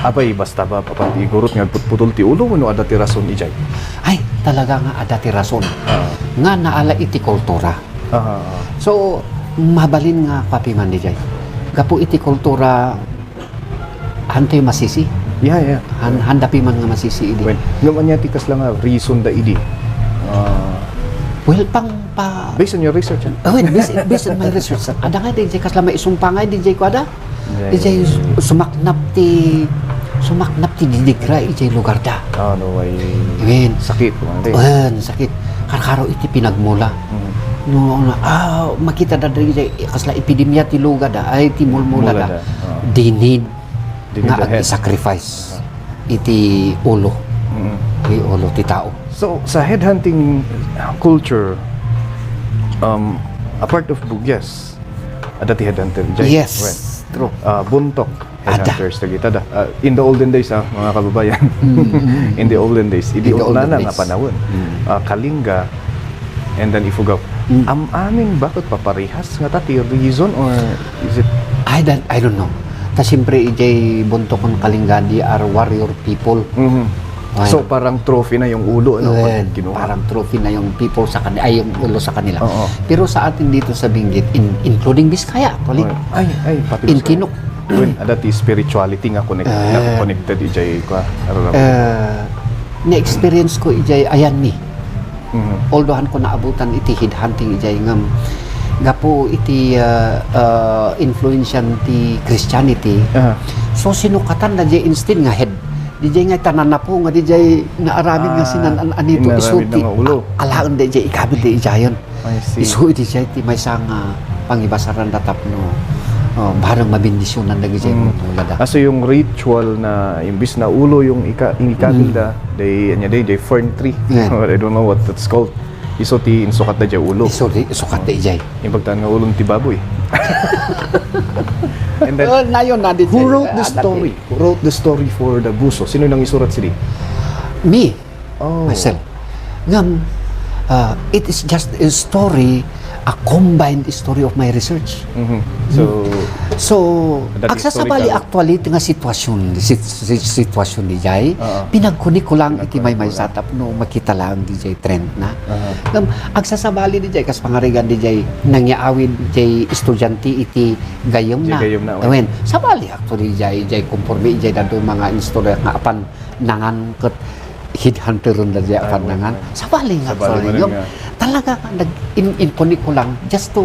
apay, basta ba, papan ti igurot nga agputputol ti ulo, wenno adda ti rason ijay? Ay, talaga nga adda ti rason. Oo. Nga naala iti kultura. Aha, aha. So, mabalin nga kapiman dijay. Gapu iti kultura, hantoy masisi. Yeah, yeah. Han-, handa piman nga masisi idi. Well, ngem ania ti kasla nga reason da idi? Ah. Well, pang pa- Based on your research, ah? Oh, well, based, based on my research. Adda nga dijay kasla maisumpangay dijay kuada. Right. Ijay sumaknap ti, sumaknap ti didigra ijay lugarda. Ah, no, ay. Amen. Sakit, kumandi. Amen, sakit. Karkaro iti pinagmula. Mm. No, no, ah, makita da ijay kasla epidemia ti lugarda, ay, ti mulmula da. Mulmula da, oo. They need They need nga the head. Ag-sacrifice Ah. iti ulo. Mm. Iti ulo ti tao. So, sa headhunting culture, um, apart of Bugyas, adda ti headhunter, jay? Yes, true. Ah, Bontoc, adda. Headhunters, dagita da. Ah, in the olden days, ah, mga kababayan. Mm, mm, mm. In the olden days, idi In the olden unana nga days. Panawen. Mm. Ah, Kalinga, and then Ifugao. Mm. Am-amin ba ket paparehas ngata ti reason, or is it I don't, I don't know. Ta siyempre, ijay Bontoc ken Kalinga, they are warrior people. Mhm. Ay. So, parang trophy na yung ulo, ano, pag Ayan, kinuha. Parang trophy na yung people sa kan-, ay, yung ulo sa kanila. Oo. Pero sa atin dito sa Benguet, in-, including Vizcaya, actually. Ay, ay, pati In Vizcaya. Tinok. When, ada ti spirituality nga connect-, Ah. nga connected ijay, kwa, ararawid. Ah, na-experience ko ijay, ayan ni. Mhm. Although han ko naabutan iti headhunting ijay ngem gapu iti, ah, ah, influensyan ti Christianity. Aha. So, sinukatan na jay instead nga head. Dijay nga itananapo nga dijay naaramid nga Ah, sinan-an-anito. Isu inaramid na ti nga ulo. A-, alaen da ijay ikabil da ijayen. I see. Isu iti jay ti maysa nga pangibasaran da tapno, oh, bareng mabendisionan dagiti Mm. mulmula da. Ah, so yung ritual na imbis na ulo yung ika-, inikabil Mm. da, they, anya day, they fern tree. Yeah. I don't know what that's called. Isu ti insukat da jay ulo. Isu ti insukat da ijay. Yung pagtaan nga ulon ti baboy. And then, Oh, nayon na di who jay, wrote the ah, story? Who wrote the story for the Buso? Sino nang isurat sidi? Me. Oh. Myself. Ngam, ah, it is just a story, a combined story of my research. Mhm. So, So, that is agsasabali historical. Actually, iti nga sitwasyon, sit-, sit-, sitwasyon dijay, Oo. pinagkunik ko lang iti Pinagkunik mo maymaysa lang. Tapno makita lang dijay trend na. Aha. Ngam, agsasabali dijay, kas pangarigan dijay, nangyaawid jay estudiante iti gayyemna. Iti gayyemna, Awen, sabali actually dijay, dijay konforme dijay dadduma nga istorya nga apan nangan ket headhunteren da dijay Ay, apan wen, nangan. Wen. Sabali nga Sabali actually, manen ngam, nga. Talaga nga nag-, in-, inkunik ko lang just to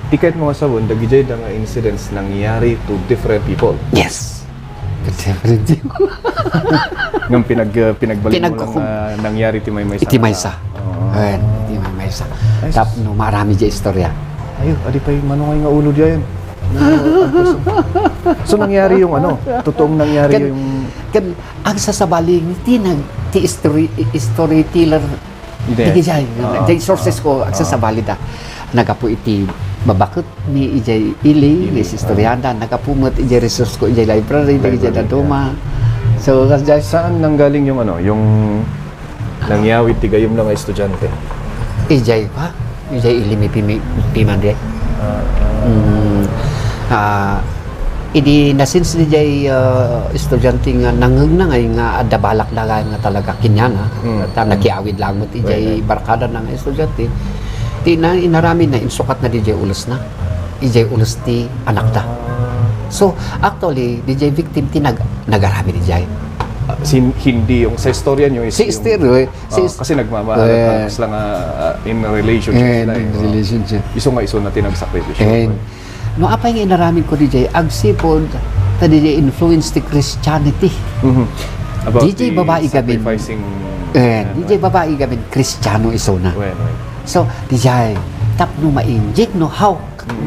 Ti kayat mo nga sawen, dagijay da nga incidents nangyari to different people. Yes. Different people. Ngam pinag-, uh, pinagbalik mo lang Pinagkukum- nga nangyari ti maymaysa Iti nga maysa. Oo. Ayan, iti maymaysa. Ay, Tapno maarami dijay istorya. Ayo, adi pay manungay nga ulo diyan. So, nangyari yung ano, totoong nangyari Kan, yung kan, agsasabali ti nag-, ti story, storyteller. Hindi. Dagijay, Oo. Jay sources ko, Oo. agsasabali da. Nagapu iti babaket ni ijay ili, Ili, ni si ah. Istoriada, nagapu met ijay resource ko, ijay library, Library, dagijay dadduma. Yeah. So, kas jay Saan nanggaling yung ano, yung nangyawid ti gayyemna nga estudiante? Ijay pa? Ijay ili mi pimi-, piman di. Ah, ah. Mm. Ah, idi na since dijay, ah, estudiante nga nangngegna ngay nga adda balak da ngay nga talaga kaniana, Mm. ta nakiawid lang met ijay Right, right. barkada na nga estudiante. Ti na inaramid na, insukat na dijay ules na. Ijay ules ti anak da. Ah. So, actually, dijay victim ti nag-, nagaramid dijay. Ah, sin-, hindi yung sa istorya nyo is Si yung istorya, eh. Ah, Sis- kasi nagmamahal at Eh. Anak sila nga, ah, in a relationship Eh, sila, eh, in oo. relationship. Isu nga isu na ti nagsakripisyo. Eh, no, apay nga inaramid ko dijay, agsipud, ta dijay influence ti Christianity. Mhm. About Dijay the babae gamin. sacrificing, Eh, yan, dijay right. babae gamin, Kristiyano isuna. Wen, wen. So, dijay, tapno ma-inject no how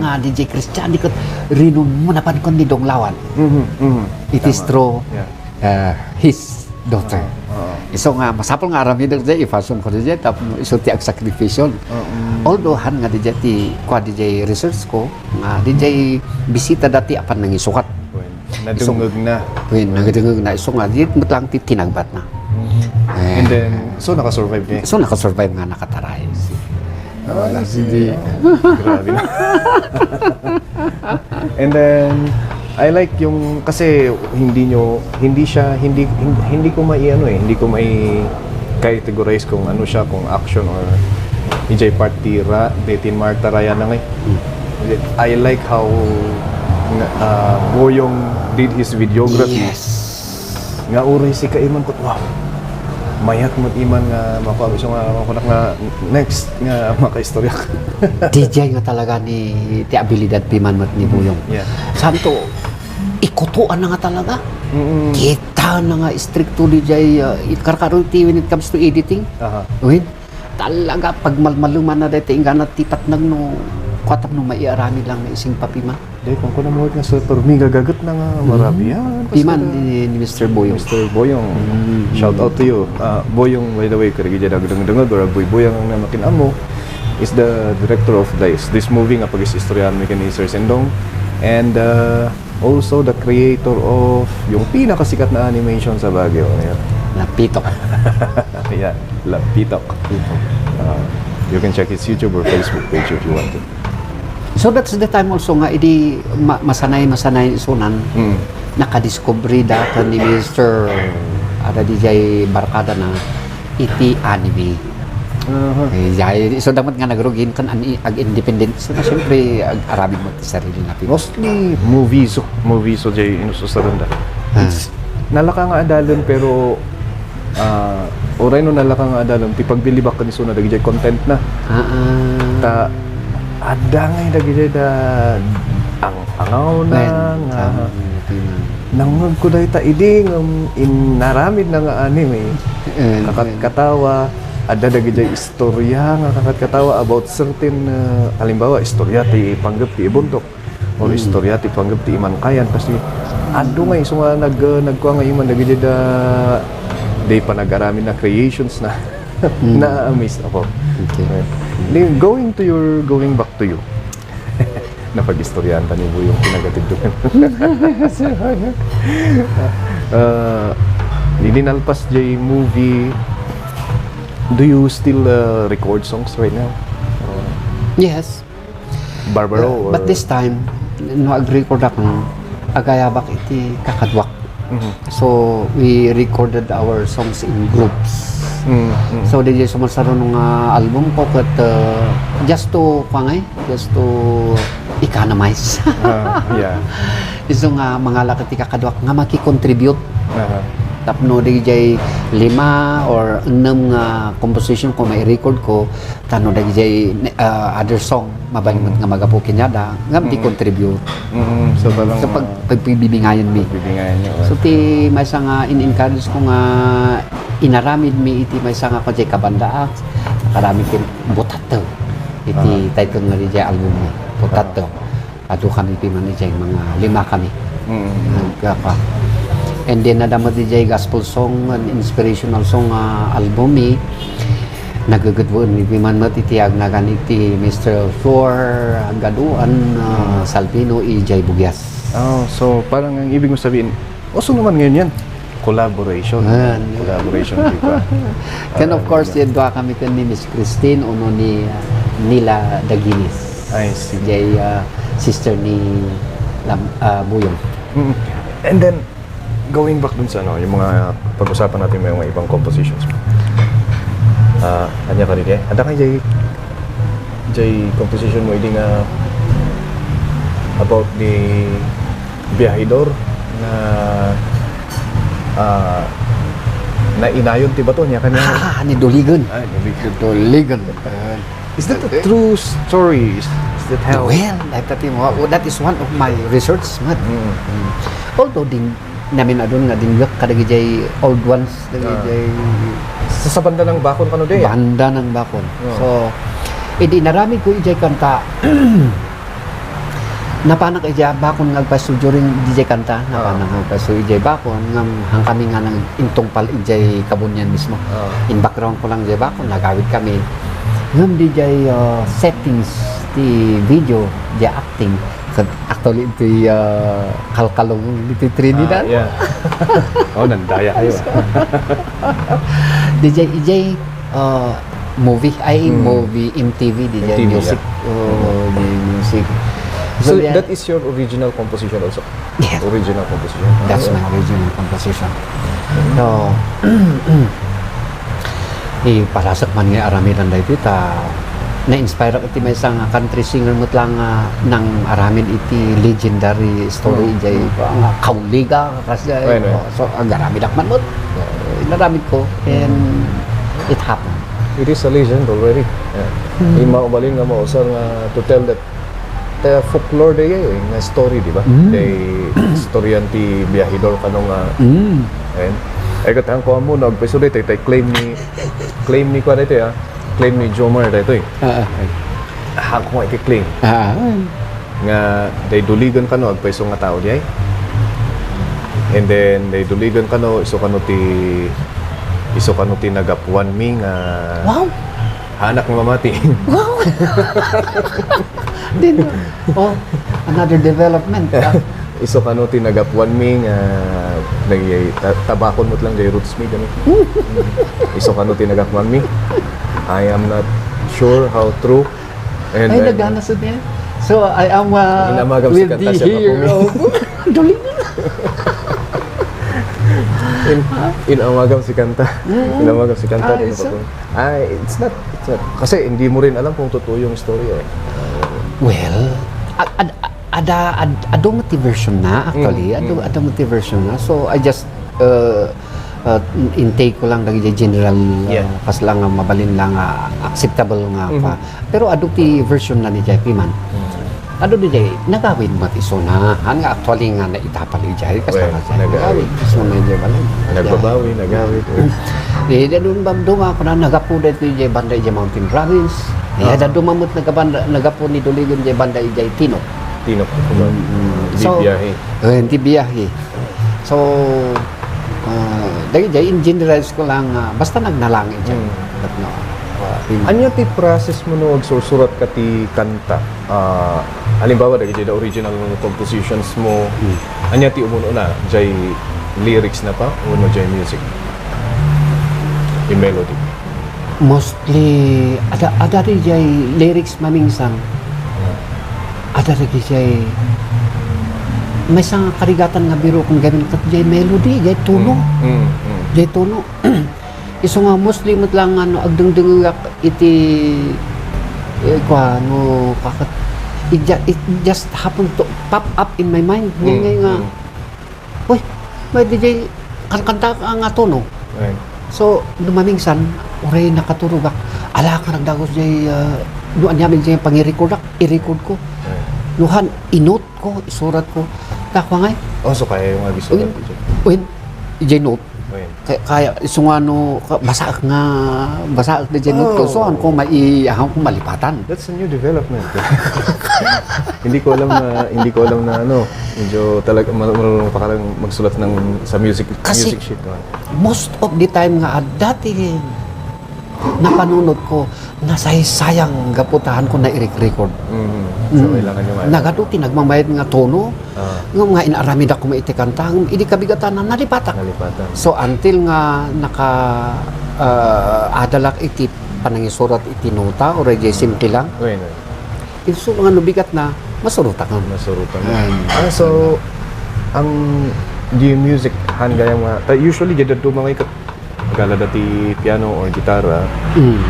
nga D J Christian di ket rinumuna pan kon ni Donglawan. Mhm, mhm. It is Tama. True, Yeah. uh, his daughter. Oo. Isu nga, masapul nga aramidek D J, ipasum ko D J, tapno isu ti agsakripisyon. Oo. Although, han nga D J ti, kua D J research ko, nga D J bisita dati apan nangisukat. Wen, Isu- nadungeg na. Wen, nadungeg na. Isu nga, di met lang ti tinagbat na. Mhm. Eh. And then, so nakasurvive ni? So nakasurvive nga nakataray. Ah, Wala, sige, hindi. Oh, grabe na. And then, I like yung, kasi hindi nyo, hindi siya, hindi, hin-, hindi ko mai-, ano eh, hindi ko mai-categorize kung ano siya, kung action or D J part ti ra, di tin Marta Ryan na nga eh. Hmm. I like how nga, ah, Boyong did his videography. Yes. Nga uray sika iman ket, wow. Mayat met iman nga makuha, isu nga makunak nga next nga makaistoryak. D J nga talaga ni, ti abilidad piman met ni Boyong. Yeah. Santo, ikutoan na nga talaga. Mm-mm. Kita na nga istrikto D J, uh, karkaro ti when it comes to editing. Aha. Win, talaga pagmalmaleman na dayta inggana ti patnag no, kua tapno maiaramid lang nga isingpap iman. Di, kung kuna mo nga super mega gaget na nga, Mm. marabian. Piman ni, ni Mister Boyong. Mister Boyong. Mm. Shout out to you. Ah, Boyong, by the way, kadagiti dagdengdenged, or Boy Boyong ang namakin-amo, is the director of this, this movie nga pag-istoryahan mi ken ni Sir Sendong. And, uh, also the creator of yung pinakasikat na animation sa Baguio. Ayan. Lapitok. Yeah, Lapitok. Lapitok. Uh, you can check his YouTube or Facebook page if you want to. So that's the time also nga idi ma-, masanay, masanay isunan, Mm. nakadiscovery da ken ni Mister ada D J barkada na iti anime. Aha. Eh, jay, isu da met nga nagrugin ken an-, ag-independent. So, na, siyempre, ag-aramid mo ti sarili na pin- Mostly movies, oh. Movies, so, jay, inususarenda. Ah. It's, nalaka nga adalen, pero Ah, uray no nalaka nga adalen ti pagbilibak ken isuna dagiti content na. Ah, ah. Ta, adda ngay dagiti da ang-angaw na Wen, nga tama, tama. Nangngegko dayta idi ngem inaramid na nga anime. Eh, Kakatkatawa, adda dagiti istorya nga kakatkatawa about certain, ah, halimbawa, istorya ti panggep ti Ibundok. Or Mm. istorya ti panggep ti Imankayan, kasi adu nga isu nga nag-, nagkua nga iman dagiti da, di panagaramin na creations na. Mm. Na-amaze ako. Okay. Right. Di, going to your, going back to you. Napag-istoryahan ta ni Boyong kinagatid doon. Uh, di dinalpas jay movie, do you still, uh, record songs right now? Yes. Barbaro, But or this time, no, ag-record ako, agayabak iti kakaduak. Mhm. So, we recorded our songs in groups. Mm, mm. So, di sumarsaro nga album ko, but, uh, just to, kuwan ngay, just to economize. Ah, yeah. Isu nga, mangala iti kakaduak nga makikontribute. Aha. Tapno di jay lima or ennem nga composition ko, mai-record ko, Tano dagiti, ah, other song, mabalin met Mm. nga magapu kaniada, ngem di Mm. contribute. Mm, so, talagang, So, pag-, ah, pagbibingayan mi. pagbibingayan niyo, So, eh. ti maysa nga in-encourage ko nga inaramid mi iti maysa nga kajay kabanda, ah, nakaramid ken Botato. Iti Ah. title nga dijay album mi, Botato. Ah. Adu kami piman idiay, mga lima kami. Mm. Nagkaka-, and then, adda met idiay gospel song, an inspirational song nga album mi. Nagageduen mi piman met iti agnagan iti Mister Flor Gaduan, ah, Mm. Salvino, idiay Bugias. Oh, so parang ang ibig mo sabihin, uso naman ngayon yan. Collaboration. Ayan. Collaboration, di ba? Then, of Ah, course, yeah. Yan dua kami ken ni Miss Christine, uno ni, ah, Nila Daginis. I see. Jay, ah, sister ni Lam-, ah, Buyong. Mm. And then, going back dun sa, ano, yung mga pag-usapan natin, may mga ibang compositions mo. Ah, anya ka rin eh? Ada kay Jay, Jay composition mo, hindi nga about the Biyahidor na, ah, nainayon ti bato niya kanya. Ah, ni Duligan. Ay, Duligan. Duligan. Is that a Eh, true story? Is, is that how? Well, that, that, that is one of my research, man. Mm. Mm. Although, din, namin adun nga, dinggak kadagijay old ones, Ah. dagijay Sa, sa banda ng Bakon, kano, di? Banda ng Bakon. Oh. So, Idi inaramid ko idiay kanta, napanak idiay bakon nga agpasto during didiay kanta, napanak nga agpasto idiay bakon, ngem han kami nga nag-intungpal idiay kabunian mismo. Ah. In background ko lang idiay bakon, nagawid kami. Ngem didiay, ah, settings ti video, diay acting, ket actually iti, ah, kalkalong iti Trinidad. Ah, yeah. Oh, nandaya kayo, ah. Didiay, idiay, ah, movie, ay, Hmm. movie, M T V, didiay M T V, music. Yeah. Oh, didiay music. So, So, didiay that is your original composition also? Yes. Original composition. That's Ah, my original composition. So, iparasek man nga aramiden daytoy ta na-inspire ak iti maysa nga country singer met lang nga nang-aramid iti legendary story Hmm. jay, Hmm. nga Kauliga, kas jay. Right, right. Oh, so, agaramid ak man met. Yeah. Inaramid ko, and Hmm. it happened. It is a legend already. Yeah. Hmm. Di mabalin nga mausar nga to tell that Kaya folklore day eh, nga story, di ba? Mm. Day istoryan ti biyahidor kano nga, Mm. Ayan. Ay, kat hangko mo, no, agpaiso day, tay, tay claim ni, claim ni, kuwan, ito, ah. Claim ni Jomar, ito, eh. Ah, ah. Hangko nga iti claim. Ah, ah. Nga, day duligan kano, agpaiso nga tao, di ay? And then, day duligan kano, isu kano ti, isu kano ti nagapuan mi nga Wow! Anak nga mamati. Wow! Then, oh, another development, ah. Isu kano ti nagapuan mi nga nag-, ta-, tabakon met lang jay roots mi kami. Isu kano ti nagapuan mi. I am not sure how true. And Ay, I'm nagana sa niya. So, I am, uh, Inamagam si will kanta be siya, here. Papungo. Oh, duling. In, inamagam si kanta. Mm. Inamagam si kanta, Ah, di ba, it's a Papungo? Ah, it's not, it's not. Kasi hindi mo rin alam kung totoo yung story, eh. Well, ad-, ad-, ada, ad-, adu met ti version na, actually. Mm, Adu, mm. adu met ti version na. So, I just, uh, uh, intake ko lang dagiti general, uh, Yeah. kas lang nga mabalin lang nga acceptable nga Mhm. pa. Pero adu ti version na ni Jeffy man. Mm. Adu di jay, nagawid met isuna. Han nga actually nga naitapal ijay, kas Well, nga sa nagawid. Nagawid isuna ijay balay. Nagbabawi, nagawid. Eh, dadun bam-, duma ko na nagapu daytoy ijay banda ijay mountain province. Eh, Ah. daduma met nagabanda, nagapu ni Duligon ijay banda ijay Tino. Tino. Mm, mm. Di So, biyahe. eh, di biyahe. So, ah, dagijay, in general ko lang, ah, basta nagnalangin siya. Mm. But no, ah, in- Ania ti process mo no agsursurat ka ti kanta? Ah, halimbawa, dagiti the original compositions mo, Hmm. ania ti umuna, jay lyrics na pa, uno jay music? In melody. Mostly, ada, ada di jay lyrics mamingsan. Ada di jay, maysa nga karigatan nga biro kung gamin kat jay melody, jay tono. Mm, mm, mm. Jay tono. Isu nga mostly met lang nga no agdengdengngegak iti, eh, kua, no, kakat-, it ju-, it just happened to pop up in my mind. Ngay-, Mm, ngay nga, mm. "Uy, may di jay kankanta ka nga tono." Right. So, no mamingsan, uray nakaturogak. Ala ka nagdagos jay, ah, no aniamin jay pangirecordak, i-record ko. Right. No han, inot ko, isurat ko. Dakwa ngay. Oh, so kaya yung agisurat Uy, iti uy, ijay note. Uy. Kaya, kaya, isu nga no, ka-, basaak nga, basaak na dyan, Oh. Gusto ko mai-, ako ko malipatan. That's a new development. Hindi ko alam na, hindi ko alam na ano, medyo talaga ma-, marunong pa ka lang magsulat ng, sa music, Kasi, music sheet, no? Most of the time nga, ah, dati, napanunot ko, nasaysayang gapu ta han ko nairik-record. Mhm. So, Mm. kailangan yung ano. Nagadu ti nagmamayat nga tono, Ah. ngem nga in-aramidak koma iti kanta, ngem idi kabigatan na, nalipatak. Nalipatan. So, until nga naka, ah, adalak iti panangisurat iti nota, or iti simple lang. Wen, wen. Isu nga no bigat na, masurotak. Masurotak. Ayan. Ah, so, ang, di music, han gayam nga, ta-, usually, di daduma nga ikat-, Agala dati piano or gitara, Mm.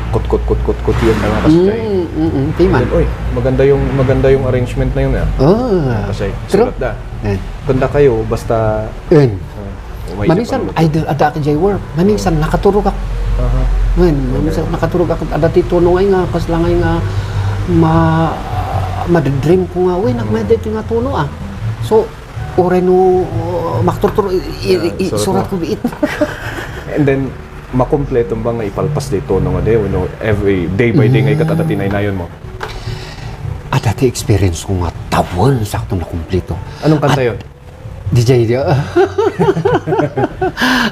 kutkut, kutkut, kutkut, yun na nga, kasi Mm, mm, mm, piman. Then, "Uy, maganda yung, maganda yung arrangement na yun, ah." Ah, Kasi, true. Sulat da. Eh. Kanda kayo, basta, Yun. ah, may Maminsan, isip ang idol, ada ka jay work. Maminsan, nakaturog ako. Aha. Ngayon, maminsan, Okay. nakaturog ako. Ada ti tono ngay nga, kas lang ngay nga, ma-, madadream ko nga, "Uy, nagmay Mm. dito nga tono, ah." So, Uray no, uh, makturturo, i-, i-, Yeah, i-, surat surat mo. Ko biit. And then, makumpleto ba nga ipalpas daytoy no nga di, wenno every day by day nga ikat adda ti naynayonmo? Adda ti experience ko nga tawen sakto nakumpleto. Anong kanta yon? D J, di-,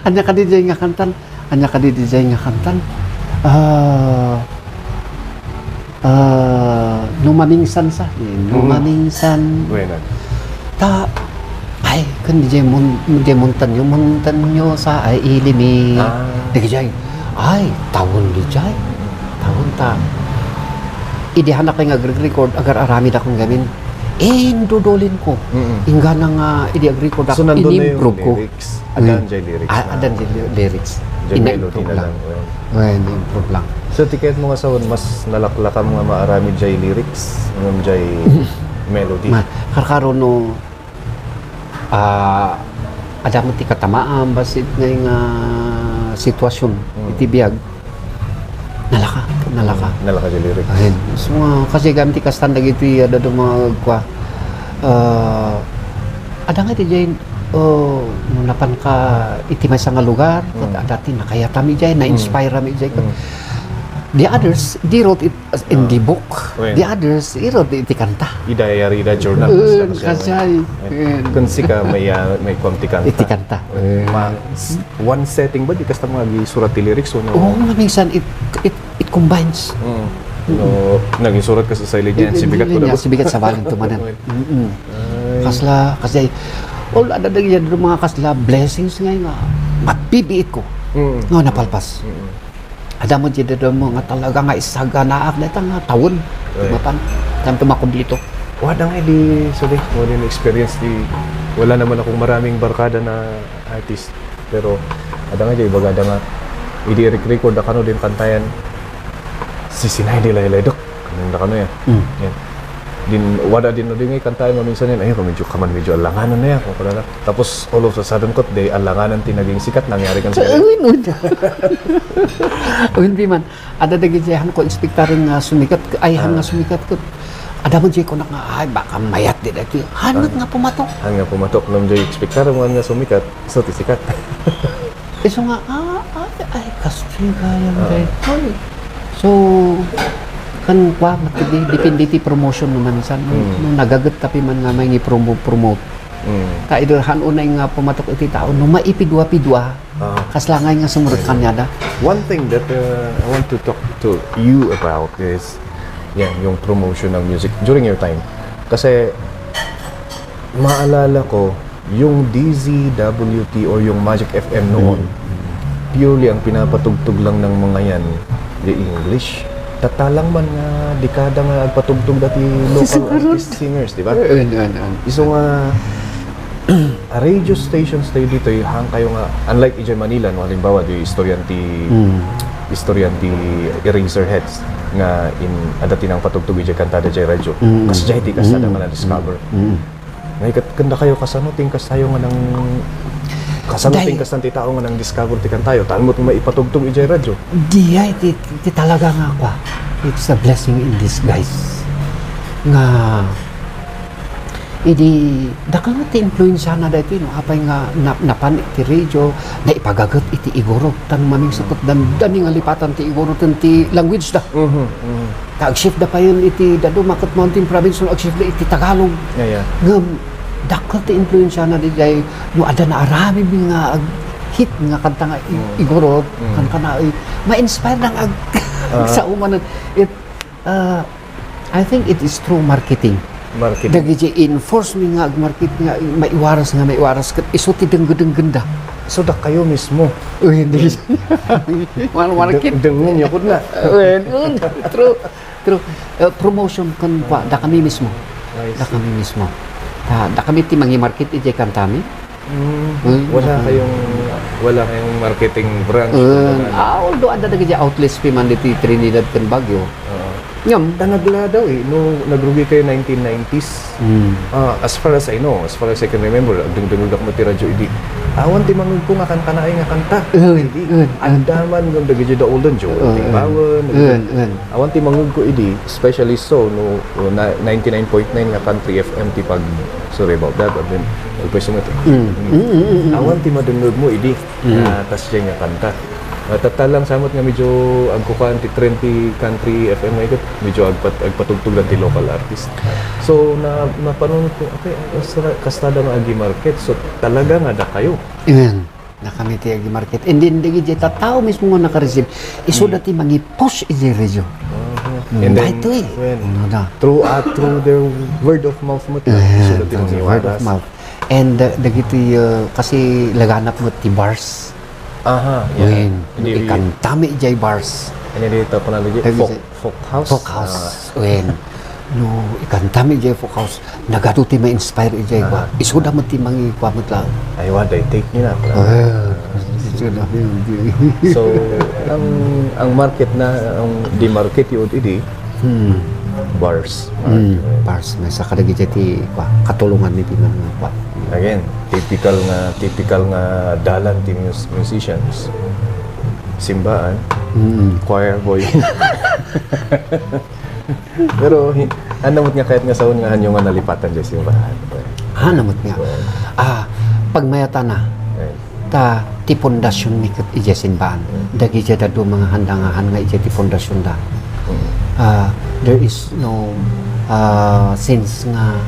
anya kadi D J nga kantan? Anya kadi D J nga kantan? Ah, ah, no mamingsan sa, no Mm. mamingsan. Bueno. Ta, ay, kan D J Mon-, D J Montaño, Montaño sa ay ilimi. Ah. D J, ay, tawen D J. Tawen ta. Idi hanak nga agre-record, agar-aramid akong gamin. Indudulin ko. Mm. Inggana nga idi agrecord ako, So, nandun na yung in-improve ko. lyrics. Adan Mm. jay lyrics Ah, na. adan jay ly-, lyrics. Jay melody In-improve na lang. lang, well. Well, in-improve lang. So, ti kayatmo nga sawen, mas nalaklakam nga maaramid jay lyrics, ngem jay melody. Ma-, karkaro no, ah, adda met ti katamaam, bassit ngay nga sitwasyon Mm. iti biag. Nalaka, nalaka. Nalaka jay lyrics. Ayan. So, nga, kasi gamit ti kastan dagiti, adda do mga kua, ah, adda nga iti jay, oh, no napan ka iti maysa nga lugar, ket Mm. adda ti nakayatam ijay, na-inspire Mm. mi ijay, ket Mm. the others, they wrote it as in Ah. the book. Well. The others, they wrote iti kanta. Ida diary, ida journal, Eh, basta kasi kasi, may, eh. kun sika, may, ah, may kuam ti kanta. Iti kanta. Eh. Ma-, One setting ba, di kasta nga agisurat ti lyrics, wenno? Oo, nga minsan it, it, it combines. Mm. Mm. No, nagisurat ka sa side niya, It, sibigat it, ko na niya, ba? Sibigat sa balin tumanan. Okay. Mm-mm. Ay. Kasla, kasi, all, adda dagiti mga kasla, blessings nga, nga, mabibiit ko. Mm. Nga napalpas. Mm. Adda mo di, adda mo nga talaga nga isaganaak na ita nga tawen. Ay. Mapan, tanto makumplito. Wala nga, di, sorry, wala yung experience, di, wala naman akong maraming barkada na artist. Pero, adda nga, di, ibaga, adda nga, idi record, kano din kantayan, si Sinay di Laylay, Dok. Kanang da kano yan. Mm. Yan. Din, wala din, no, din nga kantayan, maminsan yan, ay, medyo, kaman, medyo alanganan na yan, kung pala na. Tapos, all of a sudden, kot, di, alanganan, ti naging sikat, nangyari kan sa Uy, no. Uy, hindi man. Adda dagiti han ko inspektaren nga sumikat, ay, han nga Ah. sumikat ket adda man diay kunak nga, "Ay, baka mayat di daytoy." Hanak Ah. nga pumatok. Han nga pumatok, ngem diay inspektaren nga sumikat, so ti sikat. Isu nga, "Ah, ay, ay, kastoy gayam Ah. daytoy." So, kan kua, depende ti promotion no minsan. No, Hmm. no nagaget tapi man nga may ngi-promo-, promote. Hmm. Ta either han unay nga pumatok iti tao, no maipidua-pidua, Ah. Kasla ngay nga sumurot kaniada. One thing that, uh, I want to talk to you about is, yan, yung promotion ng music during your time. Kasi, maalala ko, yung D Z W T or yung Magic F M noon, Mm. purely ang pinapatugtog lang ng mga yan, the English. Tatalang man nga dekada nga agpatugtog dati local Siguro. artist singers, di ba? Eh, eh, eh, eh. Isu nga, a radio stations tayo dito, eh, hang kayo nga, unlike idiay Manila, no, halimbawa, di istoryan ti, Mm. istoryan ti Eraserheads, nga in, adda ti nangpatugtog idiay kantada idiay radyo. Mm. Kas jay ti kasada Mm. nga na-discover. Mm. Ngay kat-, kanda kayo kasano, tingkas tayo nga nang, kasano Day. tingkas ti tao nga nang-discover ti kantayo, taan mo itong maipatugtog idiay radyo. Di ay, ti, ti talaga nga kwa. It's a blessing in disguise. Nga, Idi, dakkel met ti influensiana daytoy, no? Apay nga na-, napan iti radio, naipagaget iti Igorot, tan mamingsukat dan, dani nga lipatan ti Igorot ken ti language da. Mhm, mhm. Ta agshift da payen iti dadu, maket Mountain Province, no, agshift da iti Tagalog. Yeah, yeah. Ngem, dakkel ti influensiana diay, no, adda naaramid nga ag-, hit nga kanta nga i-, Mm. Igorot, Mm. kan kana, eh, ma-inspire nang ag-, Ah. sa umanan. It, Ah, I think it is through marketing. Marketing. Dagiti enforce mi nga agmarket nga maiwaras nga maiwaras ket isu ti denggedenggenda. So, dakayo mismo. Uy, hindi. Mar-, market. Deng-, dengngen, yakod na. Well, yun. True. True. Eh, promotion kun kwa, dakami mismo. I see. Dakami mismo. Da, dakami ti mangimarket iti kantami. Mm, Hmm, wala okay. kayong, wala kayong marketing branch, Hmm, kumbaga, no? Ah, although adda dagiti outlets pi man diti Trinidad ken Baguio. Oo. Ngem. Ta nagladaw eh, no, nagrugi kayo nineteen nineties. Hmm. Ah, as far as I know, as far as I can remember, agdengdengngeg ako ti radyo idi. Awan ti mangegko nga kankanaay nga kanta. Hmm, Idi. hmm, hmm. Adda man ngem dagiti da olden, Joel Oo, Timbawen, hmm, dagiti hmm, hmm. Awan ti mangegko idi, especially so, no, na, ninety-nine point nine nga Country F M ti pag, sorry about that, but then, always sumit. Mm. Mm. Mm, mm, mm, mm. Awan ti madengngegmo idi, Mm. nga tas diay nga kanta. Ah, tatta lang samot nga medyo agkukuan ti trend ti country F M nga iket, medyo agpat-, agpatugtog lang ti local artist. So, na, napanon ko, "Okay, kasta, kasta da nga agi-market." So, talaga nga dakayo. Amen. Nakami ti agi-market. And then, dagiti tattao mismo nga nakareceive, isu da ti mangi-push iti radio. Ah, Mm, and then, daytoy. When? Ano na? Through, ah, through the word of mouth mo, Ayan, isu da ti through the word of mangiwaras. Mouth. And, uh, dagiti, uh, kasi laganap mo ti bars. Aha, yeah. Wen, Hindi, ikantami jay bars. Ano dito pa nalagi? Dagiti Folk, folk house? Folk house. Ah. Wen, no, ikantami jay folk house. Nagadu ti ma-inspire ijay Aha. Kwa. Isuda mo ti mangi-, kwa mo tla. Ay, wa, they take me na. Ah, isuda mo ti So, ang, ang market na, ang di market yun, idi, Hmm. Bars. Hmm, bars. May sa kadagiti ti, kwa, katulongan ni ti man nga, kwa. Again, typical nga, typical nga dalan ti mus-, musicians. Simbaan. Hmm. Choir boy. Pero, hi-, ano mo't nga kahit nga saon nga hanyo nga nalipatan di simbaan? Hanamot nga. Well. Ah, pagmayatana. Well. Ta ti pundasyon mi ket idiay simbaan. Mm. Dagiti dadduma nga handa nga han nga idiay ti pundasyon da. Mm. Ah, there is no, ah, sense nga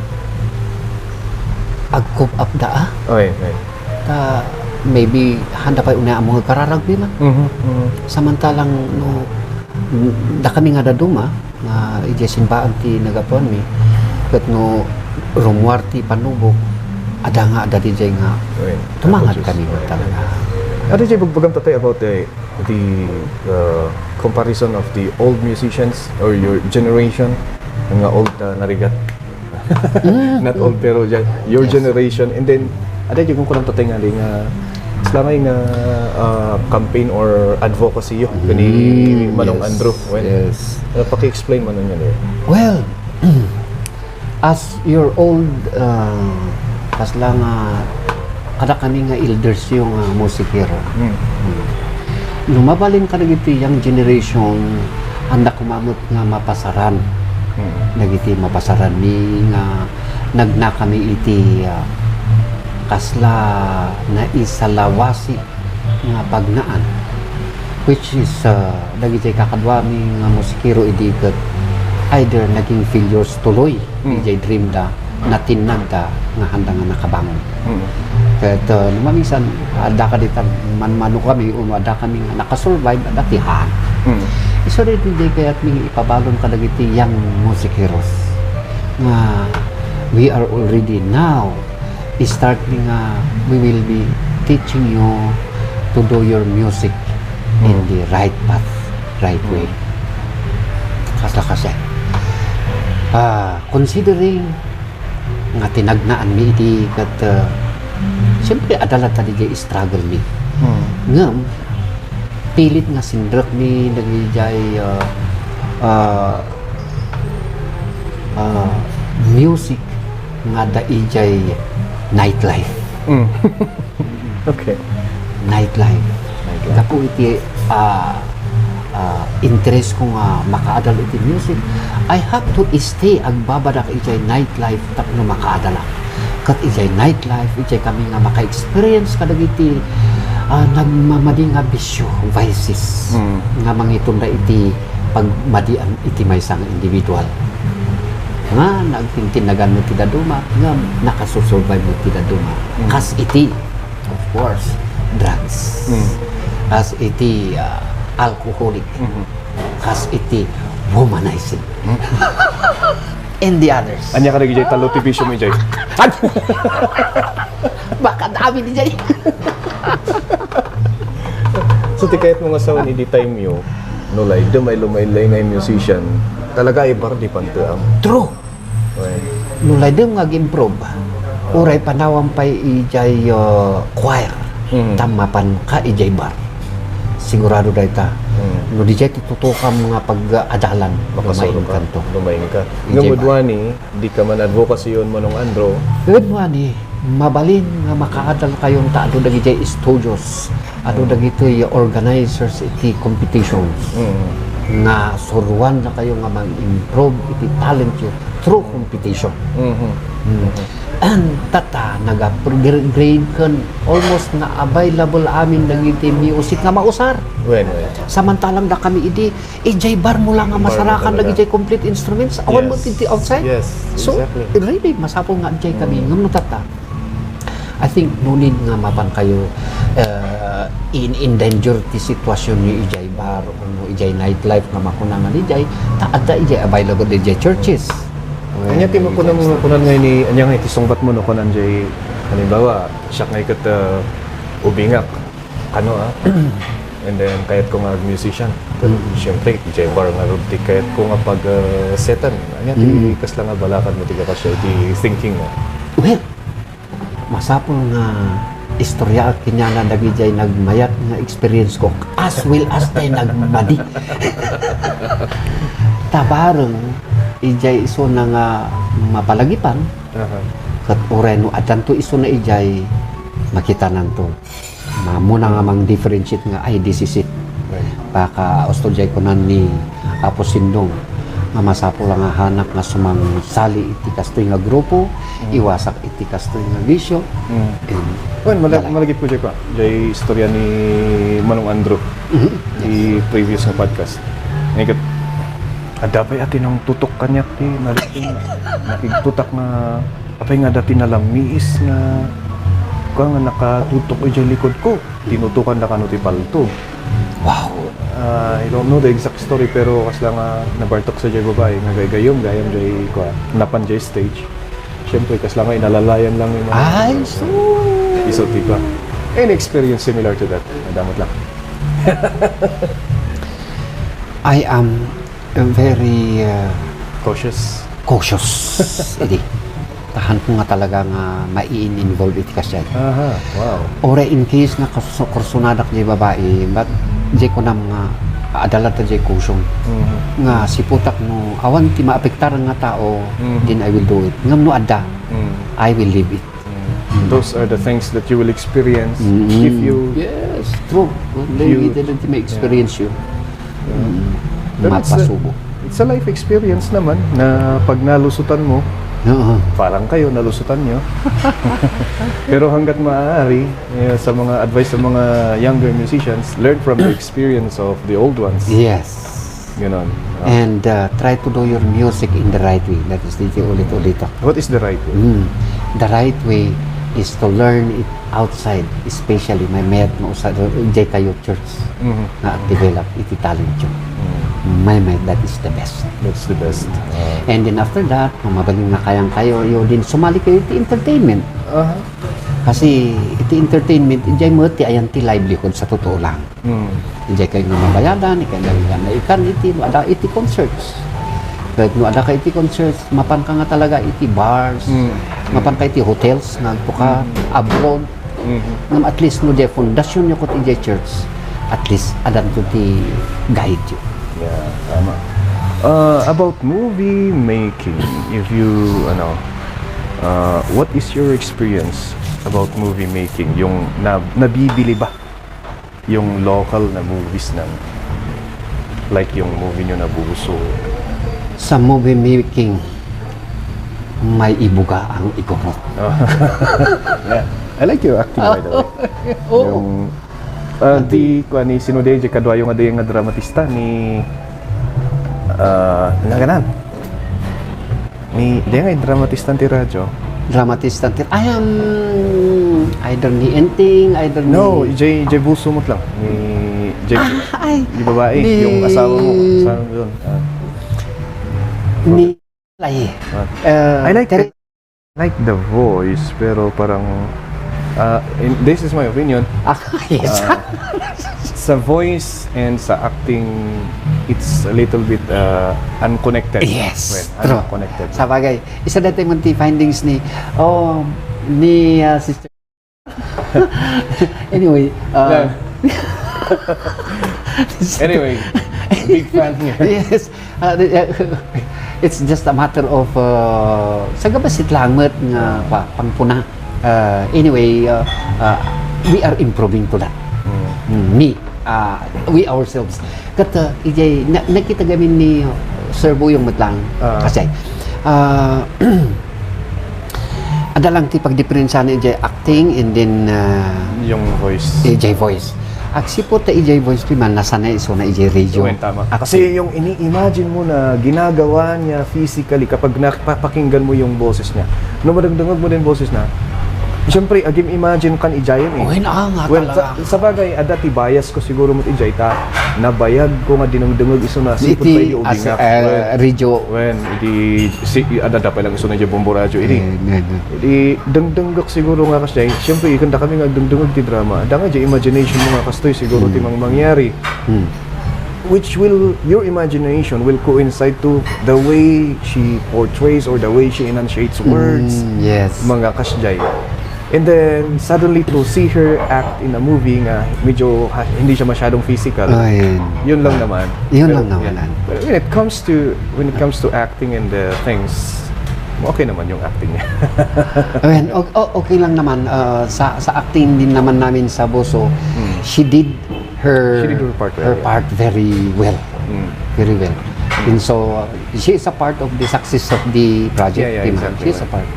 agkop-up da, ah. Oy, oy. Ta maybe handa pay unay ammo nga kararagbi man. Mhm, mhm. Samantalang no, dakami nga dadduma, nga idiay simbaan ti nagapuanmi, ket no rummuar ti pannubok, adda nga adda didiay nga Right. Tumangad Tapos, kami right. talaga. Ano didiay bagbagam tatay about the, the, uh, comparison of the old musicians or your generation, nga old, uh, narigat? Mm. Not old, pero dyan, your Yes. generation, and then, ada di kung kunang tatay nga, nga, sila nga, uh, campaign or advocacy yo, kani Mm, Manong yes, Andrew, when, yes. uh, paki-explain mo nun yun eh. Well, as your old, uh, kasla nga, kada kami nga elders yo nga musikero. Mm. Mm. No mabalin kadagiti young generation, anda kumamot nga mapasaran. Mm. Dagiti mapasaran mi nga nagnakami iti, ah, kasla naisalawasi nga pagnaan, which is, ah, dagiti kakaduami nga musikero idi ket either naging failures tuloy Mm. ijay dream da, natinnag da nga handa nga nakabangon. Mm. Ket, uh, no mamisan, adda kadi ta manmano kami, uno adda kami nga nakasurvive, adda ti haan. Mm. Isu daytoy diay kayatmi ipabalon kadagiti young musikeros nga we are already now start mi nga we will be teaching you to do your music in Mm. the right path, right way. Mm. Kasla kasi. Ah, considering nga tinagnaan mi idi ket, ah, siyempre, adda latta diay struggle mi. Hmm. Ngem, pilit nga sinrek mi dagijay, ah, ah, ah, music nga adda ijay nightlife. Hmm. Okay. Nightlife. Nightlife. Gapu iti, ah, ah, interes ko nga makaadal iti music, I have to stay agbabadak ijay nightlife tapno makaadalak. Ket ijay nightlife, ijay kami nga maka-experience kadagiti, ah, nagmamadi nga bisyo, vices, Mm. nga mangitunda iti pagmadian iti maysa nga individual. Nga nagtintinnagan met ti dadduma, nga nakasusurvive met ti dadduma. Mm. Kas iti, of course, drugs. Mm. Kas iti, ah, alcoholic. Mhm. Kas iti womanizing. Mm. And the others. Ania kadagijay tallo ti bisyo mi jay? Baka dami ni jay. So, ti kayat mo nga sawen idi time yo, no, like, dumay lumay-lay nga musician, talaga ay bar di panteam. True. Right. No laydem nga ag-improve, uray panawam pay ijay, uh, choir, Mhm. ta mapan ka ijay bar. Sigurado dayta. Mhm. No dijay ti tutukam nga pag-adalan, Makasurok ka. Lumaing kanto. Lumaing ka. Ijay Ngem bar. Wenno ni, di ka man advocacy yun, Manong Andrew. Wenno ni, mabalin nga makaadal kayo ta adu dagijay studios, adu Mm. dagitoy organizers iti competitions Mm. nga suruan na kayo nga mag-improve iti talent yo through competition. Mhm. Mm. An tata, nag-upgrade ken almost nga available amin dagiti music nga mausar. Wen, wen. Samantalang dakami idi, idiay bar mo lang nga masarakan dagiti complete instruments. Awan mo ti outside. Yes, so, exactly. Really, masapul nga idiay kami. Mm. Ngem no tata, I think no need nga mapan kayo, uh, in, endanger ti sitwasyon niyo idiay bar. Wenno idiay nightlife nga makuna nga diay, ta adda idiay available idiay churches. Ania ti makunam-, makunan nga ini, ania nga iti sungbat mo no kunan jay, halimbawa, siak nga iket, ah, ubingak, kano, ah? And then, kayat ko nga ag-musician. Pero, siyempre, idiay bar nga rod ti kayat ko nga pag, ah, setan. Ania ti kasla nga balakad mo ti kakasya iti thinking mo? Well, masapul nga istoryaak kenkuana dagidiay nagmayat nga experience ko as well as diay nagmadi. Ta bareng idiay isuna nga mapalagipan, ket uray no addanto isuna idiay, makitananto. Ammona nga mang-differentiate nga, "Ay, this is it." Right. Pakauston jay kunan ni Apo Sindong nga masapul nga hanak nga sumangsali iti kastoy nga grupo, iwasak iti kastoy nga bisyo. Mm. Wen, mala-, malagipko jay pa, jay istorya ni Manong Andrew, ti previous nga podcast. Nga ket, adda pay a ti nangtutok kaniak ti nariting, nakigtutak nga apay nga adda ti nalamiis nga, kua nga nakatutok idiay likodko. Tinutokan da kano ti palto. Wow. Ah, I don't know the exact story, pero kasla nga nabartok sa jay babai nga gaygayyem, gayam jay, kua, napan jay stage. Siyempre, kasla nga inalalayan lang yung mga Ay, so. Iso ti pa. Any experience similar to that? Nadamot lang. I am very, uh, cautious. Cautious. Idi. Tahan ko nga talaga nga mai-involve iti kasdiay. Aha, wow. Or in case nga kursu-, kursunadak jay babai, but jay kunam nga adda latta jay caution. Mhm. Nga siputak no awan ti maapektar nga tao, then I will do it. Ngem no adda, I will leave it. Mm. Those are the things that you will experience if you Yes, true. One day, you later, may experience you. Yeah. Mm. Pero it's a, mapasubo. It's a life experience naman na pag nalusutan mo, Oo. Parang kayo, nalusutan nyo. Pero hanggat maaari, eh, sa mga advice sa mga younger musicians, learn from the experience of the old ones. Yes. Ganon. Ah. And, uh, try to do your music in the right way. That is, di, di ulit-ulit. What is the right way? Mm. The right way is to learn it outside, especially maymayat nga usa-, jay kayo church nga ag-develop iti talent yo. Mm. Maymayat, that is the best. That's the best. Ah. And then after that, no mabalin nga kayang kayo, yo din sumali kayo iti entertainment. Aha. Kasi iti entertainment, jay met ti ayan ti livelihood sa totoo lang. Mm. Idiay kayo nga mabayadan, ikan nga naikan iti, no adda iti concerts. Ket no adda ka iti concerts, mapan ka nga talaga iti bars, Mm. mapan ka iti hotels nga agto ka Mm. abroad. Mm. Ngem at least no diay pundasyon yo ket idiay church, at least addanto ti guide yo. Yeah, tama. Uh, about movie making, if you, ano, uh, what is your experience about movie making? Yung na-, nabibili ba yung local na movies ng, like, yung movie nyo na Buso? Sa movie making, may ibuga ang igurot. Yeah. I like your acting, by the way. Oo. Yung, ah, di, kuan, ni sino di, di kadwayo nga di nga dramatista ni, ah, naganan. Ni, di nga dramatista ti radyo. Dramatista ti, I am either ni Enteng, either ni No, J J Buso mo lang. Ni J J. Ah, ay, Di babae, ni yung asawa mo. Asawa mo yun. Ah. Ni Lay. Ah. Uh, I like Tere- I like the voice, pero parang, ah, in, this is my opinion. Ah, yes. Ah, sa voice and sa acting, it's a little bit, ah, unconnected. Yes, well, true. Unconnected. Sa bagay, isa dati man ti findings ni, oh, ni, ah, Sister. Anyway, uh, Yeah. Anyway, big fan here. Yes. Uh, the, uh, it's just a matter of, uh, sa gabasit lang met nga pa-, pangpuna. Uh, anyway, uh, uh, we are improving to that. Mm. Mm, me, uh, we ourselves. Ket, uh, ijay, na-, nakita gamin ni Sir Buyong met lang. Ah. Kasi, uh, Adda lang ti pagdiperensiana idiay acting and then, ah, Yung voice. idiay voice. Agsipud ta idiay voice ti man, nasanay isuna idiay radio. Yun, tama. Acting. Kasi yung ini-imagine mo na ginagawa niya physically kapag napapakinggan mo yung boses niya. No, madengdengag mo din boses na, siyempre, agim-imagine kan idiay eh. Oh, yun, ah, nga Well, talaga. sa, sa bagay, adda ti bias ko siguro mo idiay ta, nabayag ko nga dinengdengag isuna, sipud Iti pa idi as, ubingak. ah, Well, radio. When, idi, si, adda pa lang isuna idiay bombo radio, idi. Eh, nga, nga. Idi, dengdenggak siguro nga kasjay, siyempre, ikanda kami nga dengdengag ti drama. Adda nga idiay imagination mo nga kastoy siguro ti Hmm. mang mangyari. Hmm. Which will, your imagination will coincide to the way she portrays or the way she enunciates words. Mm, yes. Mga kasjay. And then, suddenly to see her act in a movie nga medyo ha-, hindi siya masyadong physical. Oh, yan. Yun lang naman. Yun Pero, lang naman, yan. ano. But when it comes to, when it comes to acting and the things, okay naman yung acting niya. Ayan, o-, o-, okay lang naman, ah, sa, sa acting din naman namin sa Boso, Hmm. she did her, She did her part her well, yeah. part very well. Hmm. Very well. And so, uh, she is a part of the success of the project, Yeah, yeah, di ba? exactly, She is a yeah. part.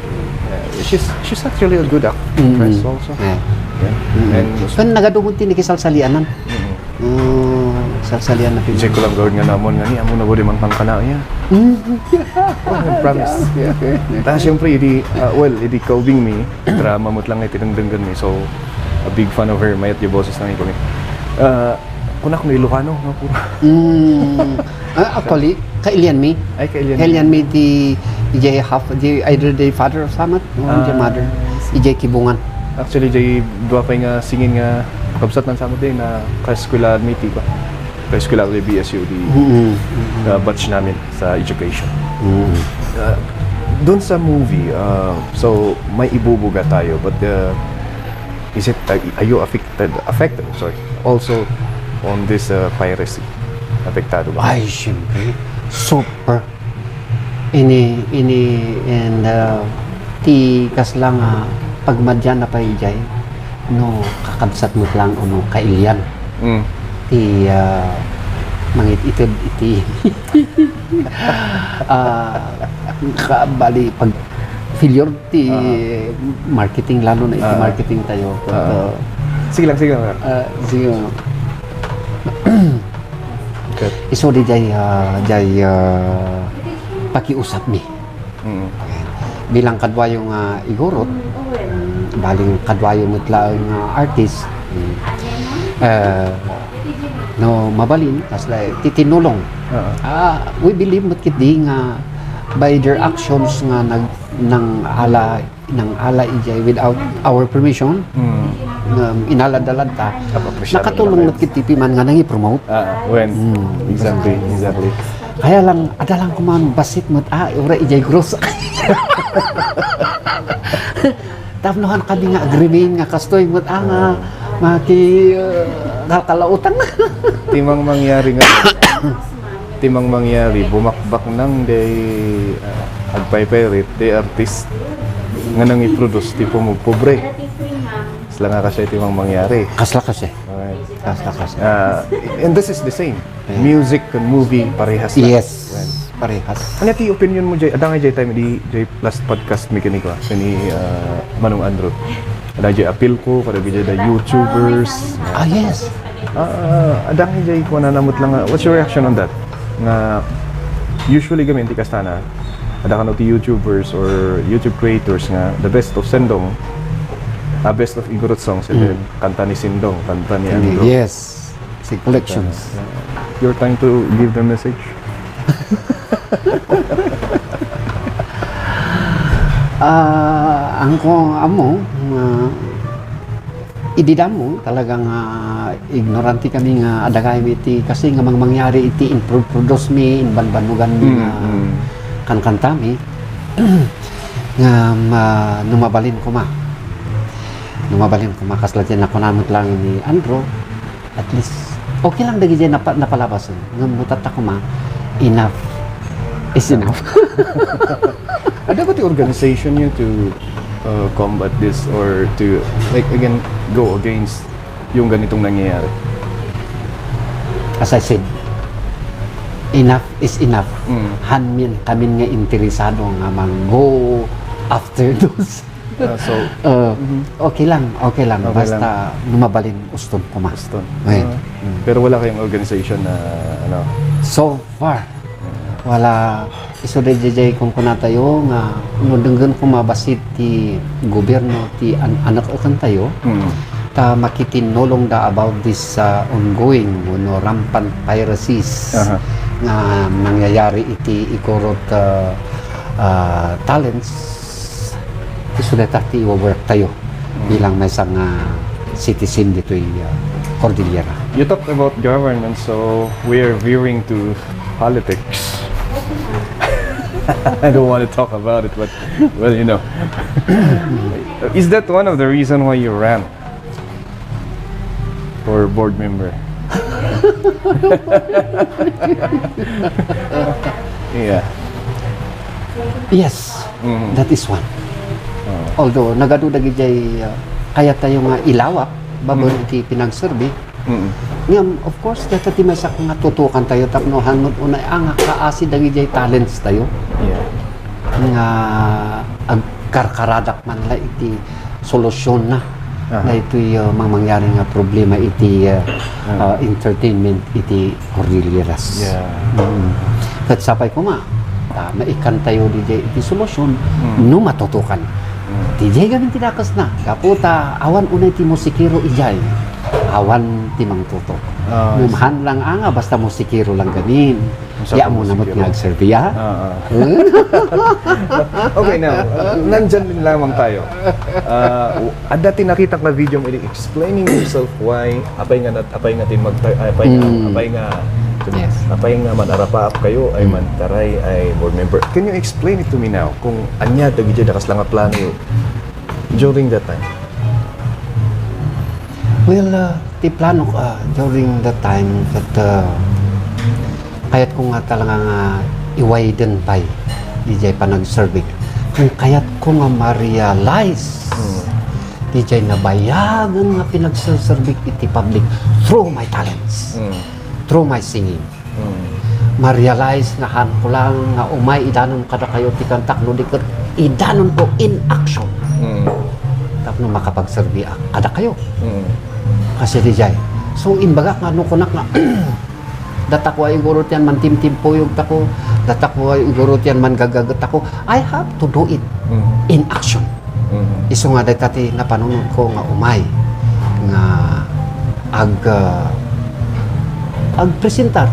Yeah, she's, she's actually a good actress Mm-mm. also. Yeah. Yeah. Mm-mm. And Kan nagadumon ti nakisalsalianan. Mm-mm. Oh, salsalian na Check ko lang gawin nga namon nga ni, amo na ba di man pangkana niya? Mm. Oh, I promise. Yeah, yeah, yeah. Ta, siyempre, idi, ah, well, idi kaubing mi, drama mo lang nga itinengdenggan mi. So, a big fan of her, mayat yung boses na mi. Ah, kunak no Ilocano, no? Puro. Mm. Ah, actually, kailian mi. Ay, kailian mi. Kailian mi di, di half, di either the father of Samat or the Ah, mother. I see. Di Kibungan. Actually, jay dua pay nga singin nga kabsat nan Samat din na kaeskwela mi ti ba? Kaeskwela ko di B S U di, Mm-mm. Mm-mm. uh, batch namin sa education. Mm. Uh, doon sa movie, uh, so may ibubuga tayo, but, uh, is it, uh, are you affected, affected, sorry, also on this, uh, piracy? Apektado ba? Ay, siyempre. Super. Ini, ini, and, uh, ti kasla nga pagmadian na pay jay, no, kakabsat met lang o no, kailian. Mm. Ti, uh, mangit-ited iti, ah, ka-, bali, pag failure ti Ah. marketing, lalo na iti Ah. marketing tayo. But, Ah. uh, Sige lang, sige lang. uh, sige. Okay. Isu di jay, ah, jay, ah, pakiusap mi. Mm. Bilang kaduayo nga igurot, mm, baling kaduayo met laeng nga artist, mm, eh, no mabalin, kasla ti tinulong. Oo. Ah, we believe met ketdi nga by their actions nga nag-, nang-ala, nang-ala ijay without our permission, Mm. nga inalad-alad ta, Apapresyado nakatulong naman. met ketdi piman nga nangi-promote. Ah, when? Mm. Exactly, exactly. Kaya lang, ada lang kuman basit met, ah, ura ijay gross. Tapno han kami nga agreement nga kastoy met, ah, nga maki, uh, kalkalautang. Ti mang mangyari nga, ti mang mangyari, bumakbak nang day, ah, agpaypayrit, day artist, nga nang i-produce, ti pumugpobre. Sila nga kasi ti mang mangyari. Kasla kasi. Okay. Kasla kasi. Ah, and this is the same. Yeah. Music and movie, parehas lang. Yes, Well, parehas. Ano ti opinion mo, Jay? Adda nga, Jay, time, di, Jay, last podcast mi kini ko, ah, kini, ah, Manong Andrew. Ada, Jay, appeal ko, kada, Jay, the YouTubers. Ah, yes. Ah, ada nga, Jay, kung nanamot lang, ah, what's your reaction on that? Nga, usually, gamin, ti kastana, ada kano ti YouTubers or YouTube creators nga, the best of Sendong, ah, best of Igorot songs, and Mm. then, kanta ni Sindong, kanta ni Andrew. Yes. Si collections. Your time to give the message. Ah, ang ko amo, ah, idi damo talaga nga ignorante kami nga adda kami iti kasi nga mang-, mangyari iti improduce mi, imbanbanugan mi Mm, nga mm. kankanta mi. Nga ma-, no mabalin koma. No mabalin koma, kasla ti nakunamot lang ni Andrew. At least, okay lang dagiti napa-, napalabasen. Ngem no tatta koma, enough is enough. Ada ba ti organization niyo to, uh, combat this or to, like, again, go against yung ganitong nangyayari? As I said, enough is enough. Mm. Han min, kamin nga interesado nga mag-go after those Ah, so, Uh, okay lang, okay lang. Okay lang. Basta no mabalin, uston koma. Uston. Ayun. Ah, pero wala kayong organization na, ano? So far, wala. Isu daydiay kunkunatayo nga no denggen koma bassit ti gobierno ti an-, anak-eken tayo, Mm. ta makitinulongda about this, uh, ongoing wenno rampant piracies Aha. nga nangyayari iti igurot, uh, uh, talents. Isu dayta ti iwawork tayo bilang maysa nga citizen ditoy, uh, Cordillera. You talked about government, so we are veering to politics. I don't want to talk about it, but, well, you know. Is that one of the reason why you ran for board member? Yeah. Yes, Mhm. that is one. Oh. Although, nagadu dagidiay, uh, kayat tayo nga ilawak, babaen Mhm. ti pinagserbi. Mhm. Ngem, of course, dayta ti maysa nga tutukan tayo tapno hanod unay a nga kaasi dagidiay talents tayo. Yeah. Nga agkarkaradak man la iti solusyon na Aha. daytoy, uh, mangmangyari nga problema iti, uh, Ah. uh, entertainment iti Cordilleras. Yeah. Mm. Ket sapay koma, ta maikan tayo didiay iti solusyon Mm. no matutukan. Mm. Didiay gamin ti dakesna, gapu ta awan unay ti musikero idiay, awan ti mangtutok. Ah, I see. Ngem haan lang a nga basta musikero lang gamin. Masapul Ya mo na musikero. Nagserbi, ah? Ah, ah. Okay, now, uh, nandyan din lamang tayo. Ah, w-, adda ti nakitak nga video mo, explaining yourself why, apay nga nat-, apay nga tin magta-, apay nga, Mm. apay nga, Yes. apay nga man-arapaap kayo, ay Mm. mantaray, ay board member. Can you explain it to me now? Kung ania, dagiti dakas lang nga plano during that time? Well, uh, ti plano, uh, during that time that, uh, kayat ko nga talaga nga i-widen pay didiay panagserbi. Kung kayat ko nga ma-realize Hmm. didiay nabayagen nga pinagserserbik iti public through my talents, Hmm. through my singing. Mm. Ma-realize nga haan ko lang nga umay idanon kadakayo ti kantak no di ket idanon ko in action. Mm. Tapno makapagserbi ak kadakayo. Mm. Kasi didiay. So, imbagak nga no kunak nga, datako ay iguro tiyan mantimtimpuyog tako, datako ay iguro tiyan manggagaget tako, I have to do it Mm. in action. Mhm. Isu nga dayta ti napanunot ko nga umay nga ag-, ah, agpresentar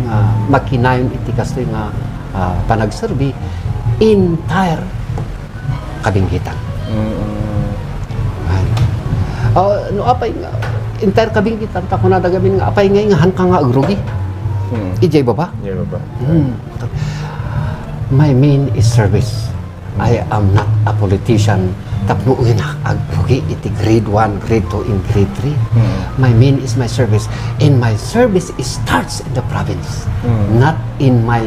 nga makinayon iti kastoy nga, ah, panagserbi entire Kabinggitan. Mm. Ay. Ah, no, apay nga, entire Kabinggitan, ta kunada gamin nga, apay nga ingahan ka nga agrugi? Mm. Idiay baba? Idiay baba. Mm. My main is service. I am not a politician tapno uyanak agrugi iti grade one, grade two, and grade three. Mm. My main is my service. And my service is starts in the province, Mm. not in my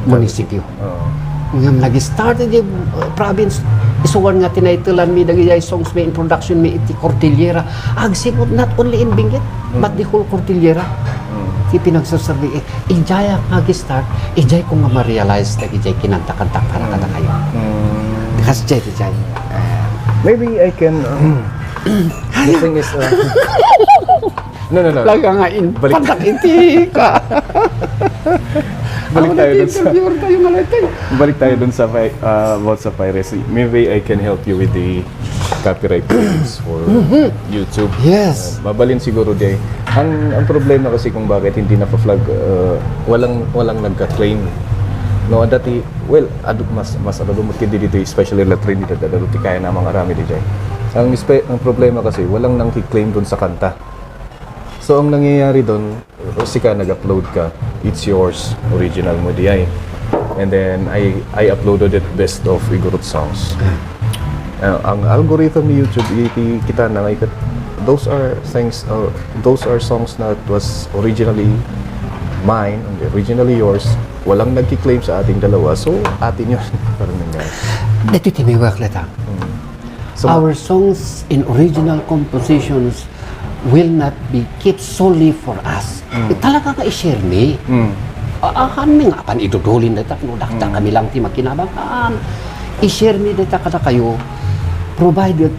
munisipyo. Oo. Ngem nag-start iti, uh, province, isuan nga tinaytelanmi dagiti songs mi, introduction mi iti Cordillera. Agsipud not only in Benguet, Mm. but the whole Cordillera. Mm. Ti pinagserserbi, eh, idiay nga ag-start, idiay ko nga ma-realize dagiti kinanta-kanta para Mm. kadakayo. Mm. Kas jay, jay. Maybe I can, uh, the thing is, uh, no, no, no. Talaga nga in, Balik. Pantang iti ka. Balik Ako tayo dun sa nag-interviewer tayo nga lahat eh. Balik tayo dun sa pi-, uh, about sa piracy. Maybe I can help you with the copyright claims for Mm-hmm. YouTube. Yes. Uh, mabalin siguro di. Ang, ang problema kasi kung bakit hindi napa-flag, uh, walang, walang nagka-claim. No, dati, well, adu-, mas, mas adu met ketdi ditoy, especially la Trinidad, adu ti kayatna nga aramid diay. Ang espe-, ang problema kasi, walang nangki-claim dun sa kanta. So, ang nangyayari dun, sika nag-upload ka, it's yours, original mo diay. And then, I, I uploaded it best of Igorot songs. Uh, ang algorithm ni YouTube, iti kita na nga ikat-, those are things, uh, those are songs that was originally mine, originally yours. Walang nagki-claim sa ating dalawa, so atin yun. Parang nangyari. Dito timiwak na ta. Mm. So, Our songs in original compositions will not be kept solely for us. Mm. Eh, talaga nga i-share mi. Mm. A-, ahan mi nga apan idudulin dayta, no, dakta Mm. kami lang ti makinabangan. I-share mi dayta kadakayo. Provided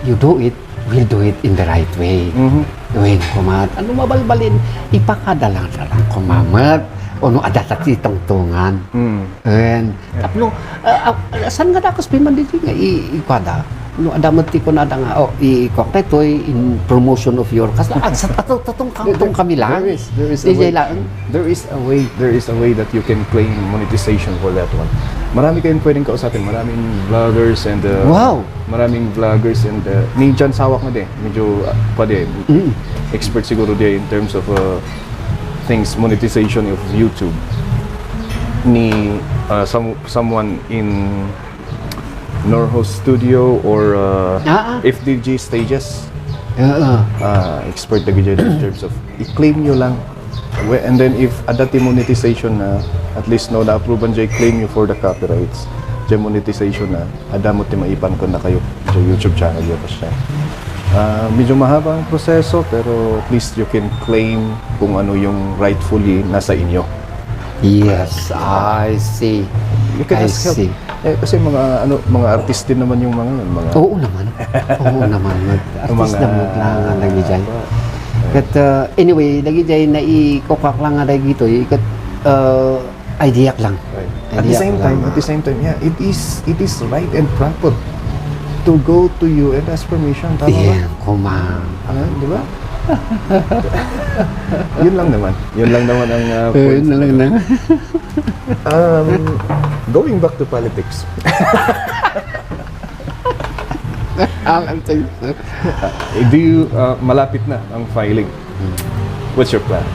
you do it, we'll do it in the right way. Mhm. Wen, kumat, ano mabalbalin, ipakada lang, lang kumamat. Ono adda ti tungtungan. Mm. Wen, tapno, ah, ah, saan nga dakas piman di nga i-, ikuada? No, adda met ti kunada nga, oh, i-, ikuak daytoy in promotion of your, kas-, ah, sa tatong, tatong, tatong kami lang. There is, there is a way. There is a way, there is a way that you can claim monetization for that one. Marami kayong pwedeng kausapin, maraming vloggers and, uh, Wow! Maraming vloggers and, uh, ni John Sawak nga di, medyo, uh, pa di, Mm. expert siguro di in terms of, uh, things, monetization of YouTube. Ni, uh, some, someone in Norho Studio or, uh, Ah, ah. F D G Stages. Oo. Ah, expert na gid in terms of i-claim nyo lang. We-, and then if adda ti monetization na, at least no, na-approvean jay claim nyo for the copyrights. Jay monetization na, adda mo ti maipan kun na kayo sa YouTube channel nyo, basta. Ah, medyo mahaba ang proseso, pero at least you can claim kung ano yung rightfully nasa inyo. Yes, I see. You can I ask help. See. Eh, kasi mga, ano, mga artist din naman yung mga yun, mga Oo naman. Oo naman. Mag-, artist Mga na mo lang nga nagijay. Kat, uh, anyway, nagijay na ikokak lang nga dagito, ikat, uh, idea lang. Right. At the Idea same lang. Time, at the same time, yeah, it is, it is right and proper to go to you and ask permission. Tama ba? Yeah, kuma. Ano, di ba? Yun lang naman. Yun lang naman ang, uh, Eh, point. Yun lang na. Um, going back to politics. Ah, I'm sorry, sir. Do you, uh, malapit na ang filing? What's your plan?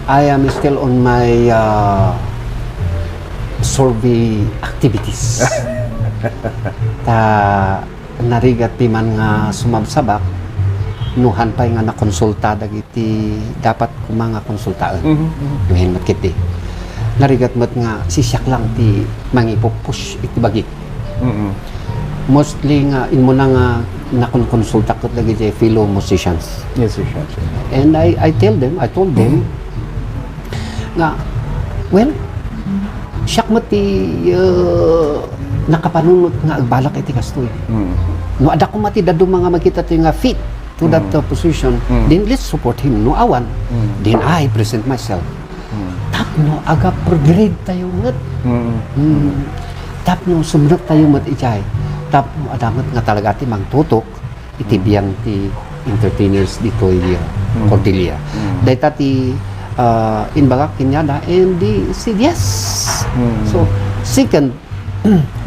I am still on my, uh, survey activities. Ta, narigat piman nga sumabsabak, no han pay nga nakonsulta dagiti dapat koma nga konsultaen. Mhm, mhm. Ngayon met ketdi. Narigat met nga sisiak lang ti mangipupush iti bagik. Mhm. Mostly nga, inmuna nga nakonkonsulta ket dagiti fellow musicians. Musicians. And I, I tell them, I told them, Mhm. Nga, well, siak met ti, uh, nakapanunot nga agbalak iti kastoy. Mm. No, adda koma ti dadduma nga makita ti nga fit to that, Mm. uh, position, Mm. then let's support him. No awan, Mm. then I present myself. Mm. Tapno aga-upgrade tayo met. Mm. Mm. Tapno sumrek tayo met ijay. Tapno adda met nga talaga ti mangtutok iti Mm. biag ti entertainers ditoy, uh, Mm. Cordillera. Mm. Dayta ti, uh, imbagak kaniada, and they said yes. Mm. So, second,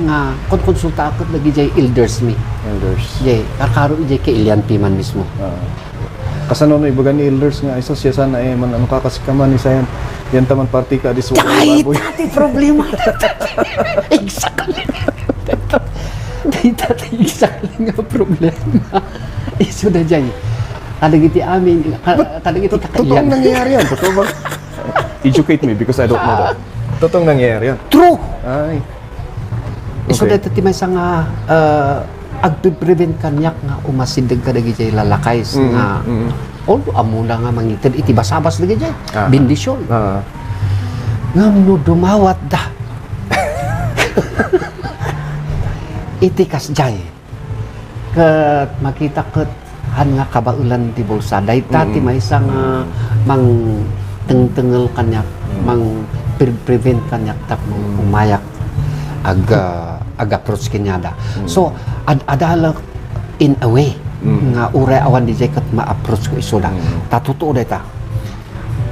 nga konkonsultaak ket dagijay elders mi. Elders. Jay, karkaro ijay kailian piman mismo. Ah. Kasano no ibaga ni elders nga, "Ay, sus, siasana, eh, man, ano ka kasi ka man, isa yan. Yan taman party ka, di suwag Ay, ang baboy." Dati problema. Exactly. Dayta ti exactly nga problema. Isu dayjay. Kadagiti amin, ka-, But kadagiti to-, kakailan. Totoong nangyayari yan. Totoo ba? Educate me because I don't know that. Totoong nangyayari yan. True. Ay. Isu Okay. dayta ti maysa nga, ah, agpe-prevent kaniak nga umasideg kadagiti lalakay Mm, nga mm. Although, ammona nga mangited iti basabas dagiti Ah. Bendisyon. Ah. Ngem no dumawatda iti kasdiay, ket makita ket han nga kabaelan ti bulsa. Dayta ti Mm. maysa nga Mm. mangtengtengel kaniak, Mm. mangpre-, prevent kaniak tapno Mm. umayak ag-, ah, ag-approach kaniada. Mm. So, ad-, adalak in a way Mm. nga uray awan diay ket ma-approach ko isuda. Mm. Ta totoo dayta.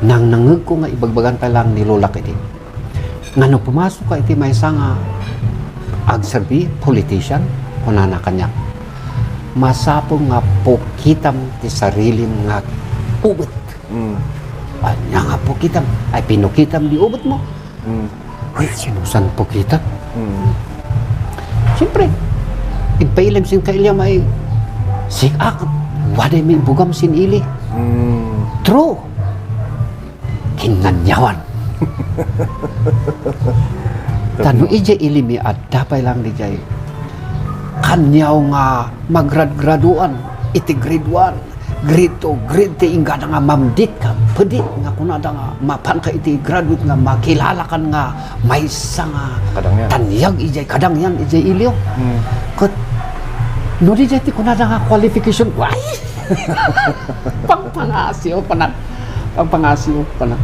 Nangnangegko nga ibagbagan pay lang ni Lolak idi. Nga no pumasok ka iti maysa nga agserbi, politician, kunana kaniak, "Masapul nga pukitam ti sarilim nga ubet." Mm. Ania nga pukitam? Ay, pinukitam di ubetmo? Mm. Uy, sinusan pukitam? Mm. Siyempre, impailem sin kailiam ay, sik-ak, waday mi ibugam sin ili. Mm. True. Kinanyawan. Ta no idiay ili mi adda pay lang diay kaniaw nga magrad-graduan iti grade one, grade two, grade three, inggana nga mamdit ka. Pwede nga kunada nga mapanka iti graduate nga makilalakan nga maysa nga Kadangyan. Tanyag ijay kadangyan ijay Ilio. Hmm. Ket no di jay ti kunada nga qualification, way! Pangpangasiw panak. Pangpangasiw panak.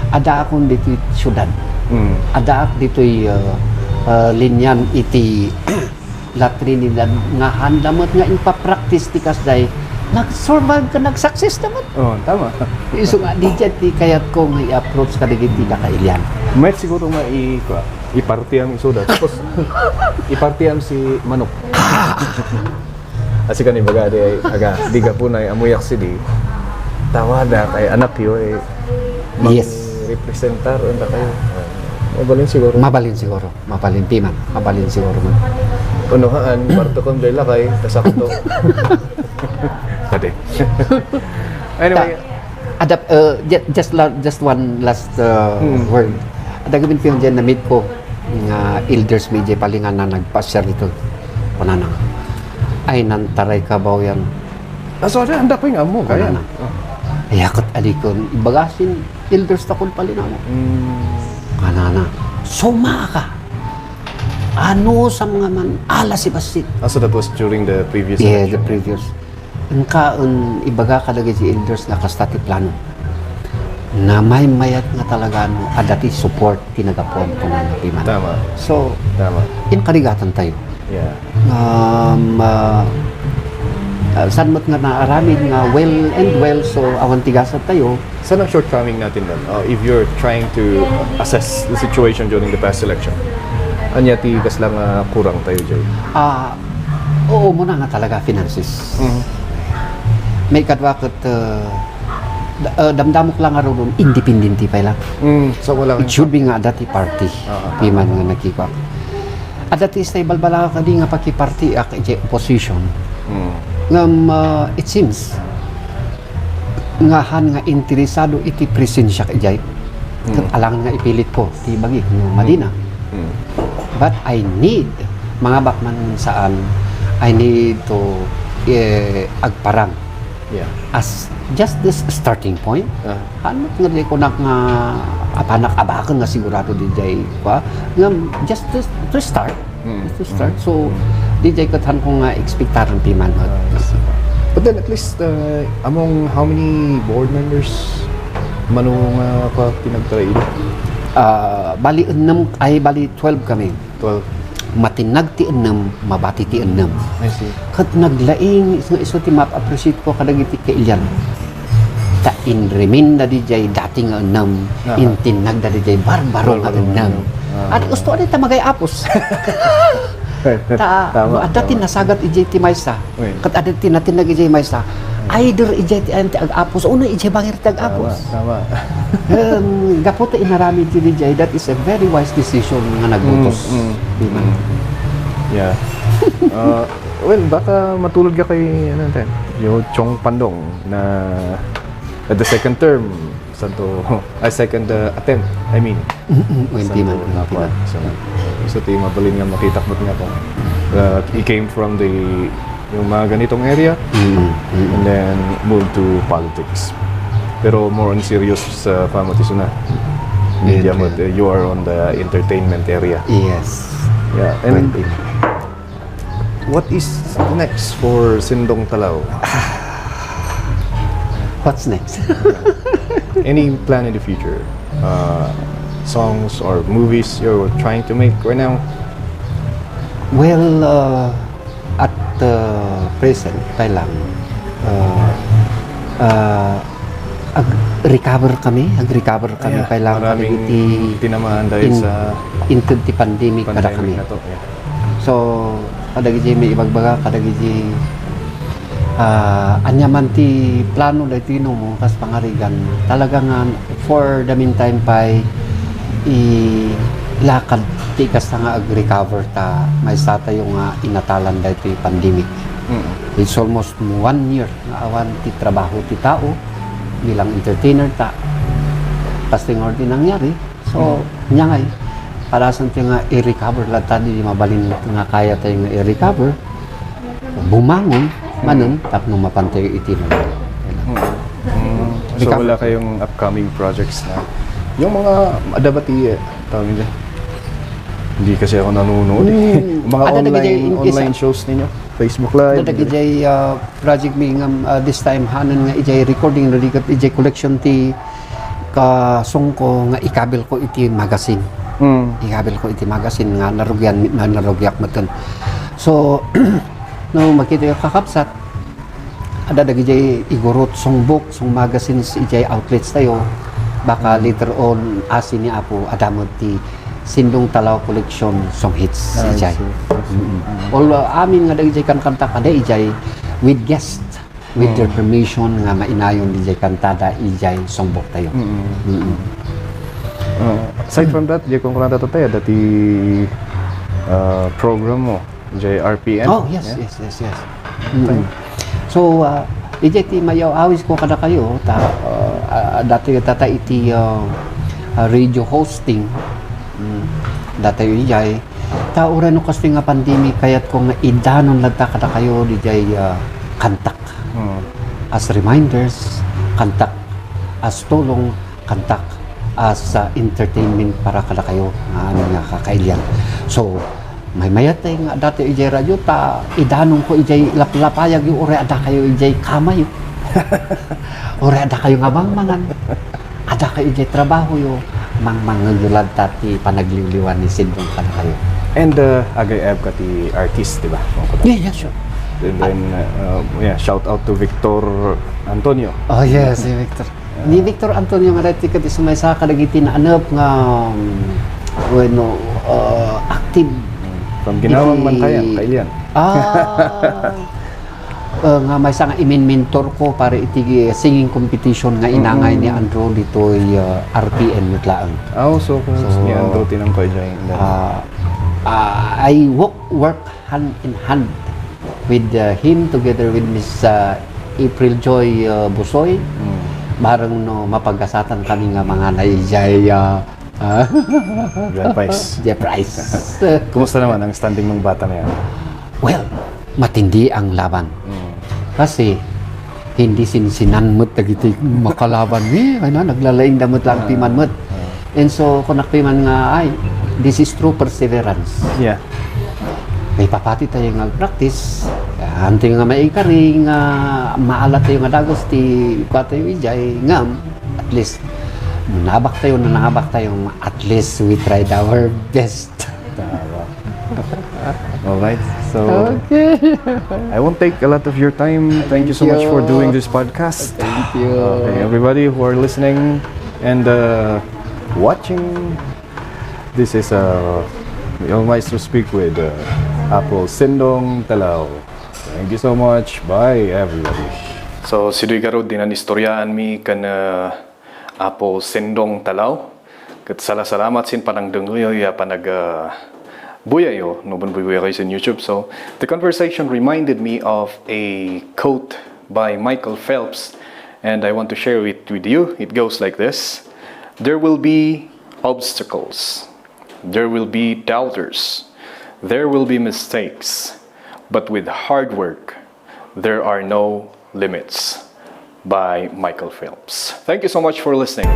Addaakon ditoy siudad. Hmm. Addaak ditoy, uh, uh, linian iti La Trinidad nga handa met nga impapractice ti kasjay, nag-survive ket nag-success da met. Oh, tama. Isu nga, di jay ti kayatko nga i-approach kadagiti nakailian. Met siguro nga i-, kua, ipartiam isu da. Tapos, ipartiam si manok. Asi kan ibaga di ay, aga, di gapuna ay amuyak sidi. Tawada kay anak yo, eh, Yes. Representar, anda kayo? Mabalin siguro. Mabalin siguro. Mabalin piman. Mabalin siguro man. Kuno haan, parto kon jay lakay, kasakto. Pwede. Anyway. Ta-, adap-, uh, ju-, just la-, just one last, uh, Hmm. word. Adda gabin piman jay na-meet ko nga elders mi jay palingan na nagpasyar dito. Kunana. Ay, nantaray kabaw yan. Ah, so, ada, anda ko yung amo, kaya. Kunana. Oh. Ay, akat alikon. Ibagasin, elders takon palingan mo. Hmm. Kunana. Sumaka. Ano sa mga man, ala si Basit. Ah, so that was during the previous Yeah, election. The previous. Inka, un, ibaga kadagiti elders nga kasta ti plano. Namaymayat nga talaga, no, adda ti support ti nagapuan ko nga napiman. Tama. So, Tama. Inkarigatan tayo. Yeah. Um, ah, ah, saan mo't nga naaramid nga well and well, so awan ti gasat tayo, Saan ang shortcoming natin doon? Uh, if you're trying to assess the situation during the past election, anya ti kasla nga kurang tayo, Jay? Ah, oo, muna nga talaga, finances. Mhm. May kadwa ket, uh, da-, uh, damdamok lang nga rurun, independente pay lang. Mm, so wala It kang should be nga adda ti party. Ah, ah, ah. Piman nga nakikwa. Adda ti stay balbala kadi nga pakiparty ak iti opposition. Mm. Ngem, uh, it seems, nga han nga interesado iti presensiak idiay. Ket Mm. alangan nga ipilit ko ti bagik no madina. Mm. But I need, mangabak man saan, I need to, eh, agparang. Yeah. As just this starting point, Ah. Ano nga di ko nak nga apanak abaken nga sigurado di jay, kwa? Nga just to, to start. Mm. Just to start. Mm. So, Mm. di jay ket han ko nga expectaran piman, ha? Ah, I see. But then at least, uh, among how many board members mano nga, uh, pinagtrain? Ah, bali ennem, ay, bali twelve kami. Twelve. Matinnag ti ennem, mabati ti ennem. I see. Ket naglaing nga isu ti ma-appreciate ko kadagiti kailian. Ta inreminda di jay dati nga ennem, Aha. intinnagda di jay barbaro nga Barbaro nga ennem. ennem. Ah. At gusto, adi ta magay apos. Ta, Tama, adda ti tama. nasagat ijay ti maysa. Uy. Ket adda ti natinnag ijay maysa. Either ijay ti ayan ti ag-apos, uno ijay bangir ti ag-apos. Tama, tama. Em, gapu ta inaramid ti dijay, that is a very wise decision nga nagbutos. Mm, mm, Di ba? mm. Yeah. Uh, well, baka matulad ka kay, ano, te, yung Chong Pandong na at the second term, santo, ay, second, uh, attempt, I mean. Mm, mm, Santo hindi man, hindi nakuha. man. So, so, ti mabalin nga makitak mo nga kung, uh, he came from the, yung mga ganitong area, Mm, mm. and then moved to politics. Pero more on serious sa pamatisuna. Media mo, Entertainment. uh, you are on the entertainment area. Yes. Yeah, and Pwede. What is next for Sindong Talaw? What's next? Any plan in the future? Uh, songs or movies you're trying to make right now? Well, uh, at, uh, present, kailang, uh, uh, ag-recover kami, ag-recover kami, Ayan, kailang maraming kadagiti tinamaan dahil in-, sa inted ti pandemic kada pandemic kami. na to. Yeah. So, kadagiti may ibagbaga, kadagiti, ah, ania man ti plano daytoy no, kas pangarigan, talaga nga for the meantime pay ilakad ti kasta nga ag-recover ta maysa tayo nga inatalan daytoy pandemic. Mm. It's almost one year nga awan ti trabaho ti tao bilang entertainer ta. Kasta nga ti nangyari. So, Mm. nia ngay, para saan ti nga i-recover latta di mabalin nga kaya tayo nga i-recover, bumangon, manen, tapno mapan tayo iti nagano. Mm. Mm. So, wala kayong upcoming projects na? Yung mga, ada ba ti, tawag nila? Hindi kasi ako nanonood eh. Hmm. Mga online, online shows ninyo? Facebook Live? Ada dagiti, ah, project mi ngem, ah, this time, haanna nga ijay recording, no, di ket ijay collection ti kasongko nga ikabil ko iti magazine. Hmm. Ikabil ko iti magazine nga narugian, na, narugiak metten. So, no, makita yung kakabsat, ada dagijay igurot, songbook, song magazines, ijay outlets tayo. Baka later on, asi ni Apo, ada met ti Sindong Talao Collection song hits, ijay. I see. Mm. Although, amin nga dagijay kankanta, kada ijay with guest, with their permission nga mainayon dijay kantada, ijay songbook tayo. Mm. Uh, aside from that, di ko lang tatataya, dati, uh, program mo, J R P N. Oh, yes, yes, yes, yes. Mm. So, ah, ijay ti mayaw-awis ko kadakayo, ta, ah, ah, dati tata iti, ah, ah, radio hosting. Mm. Datayo ijay. Ta uray no kastoy nga pandemic, kayat ko nga idanon latta kadakayo dijay, ah, kantak. Mm. As reminders, kantak as tulong, kantak as, ah, entertainment para kadakayo nga amin nga kakailian. So, maymayat tayo nga dati ijay radio, ta idanon ko ijay laplapayag yo, uray adda kayo ijay kamay. Uray adda kayo nga mangmangan. Adda kayo ijay trabaho yo, mangmangegyo latta ti panagliwliwan ni Sindong kadakayo. And, uh, agay-ayab ka ti artist, di ba? Yeah, yeah, sure. And then, uh, yeah, shout out to Victor Antonio. Oh, yes, si Victor. Ni Victor Antonio nga dati ket isu maysa kadagiti naanep nga, um, wenno, uh, active. From Ginawang iti Mankayan, kailian. Ah, uh, nga maysa nga imin-mentor ko para iti singing competition nga inangay ni Andrew ditoy, uh, R P N met laeng. Ah, so, kung ni Andrew tinangko ijay, uh, uh, I work, work hand in hand with, uh, him together with Miss, uh, April Joy, uh, Busoy. Mm. Bareng no mapagasatan kami nga manganay ijay, uh, uh, Grand Prize. Grand Prize. Kumusta naman ang standing ng bata na yan? Well, matindi ang laban. Mm. Kasi, hindi sinsinan met dagiti makalaban mi, kayna, naglalaing da met lang piman met. Ah. And so, kunak piman nga, ay, this is true perseverance. Yeah. Maipapati tayo nga practice, anto nga maikari nga maala tayo nga dagus ti kua tayo ijay, ngem, at least, nabak tayo, nanabak tayo, at least we tried our best. Tama. All right. So, okay. I won't take a lot of your time. Thank you so much for doing this podcast. Thank you. Okay, everybody who are listening and, uh, watching, this is, uh, your Maestro Speak with, uh, Apo Sindong Talao. Thank you so much. Bye, everybody. So, sidoy garud dinan istoryaanmi ken, uh, Apo Sindong Talao. Ket salasalamat sin panangdengngeyyo ya panag, ah, buyayo, no, buybuyayo sin YouTube. So, the conversation reminded me of a quote by Michael Phelps, and I want to share it with you. It goes like this: "There will be obstacles. There will be doubters. There will be mistakes. But with hard work, there are no limits," by Michael Phelps. Thank you so much for listening.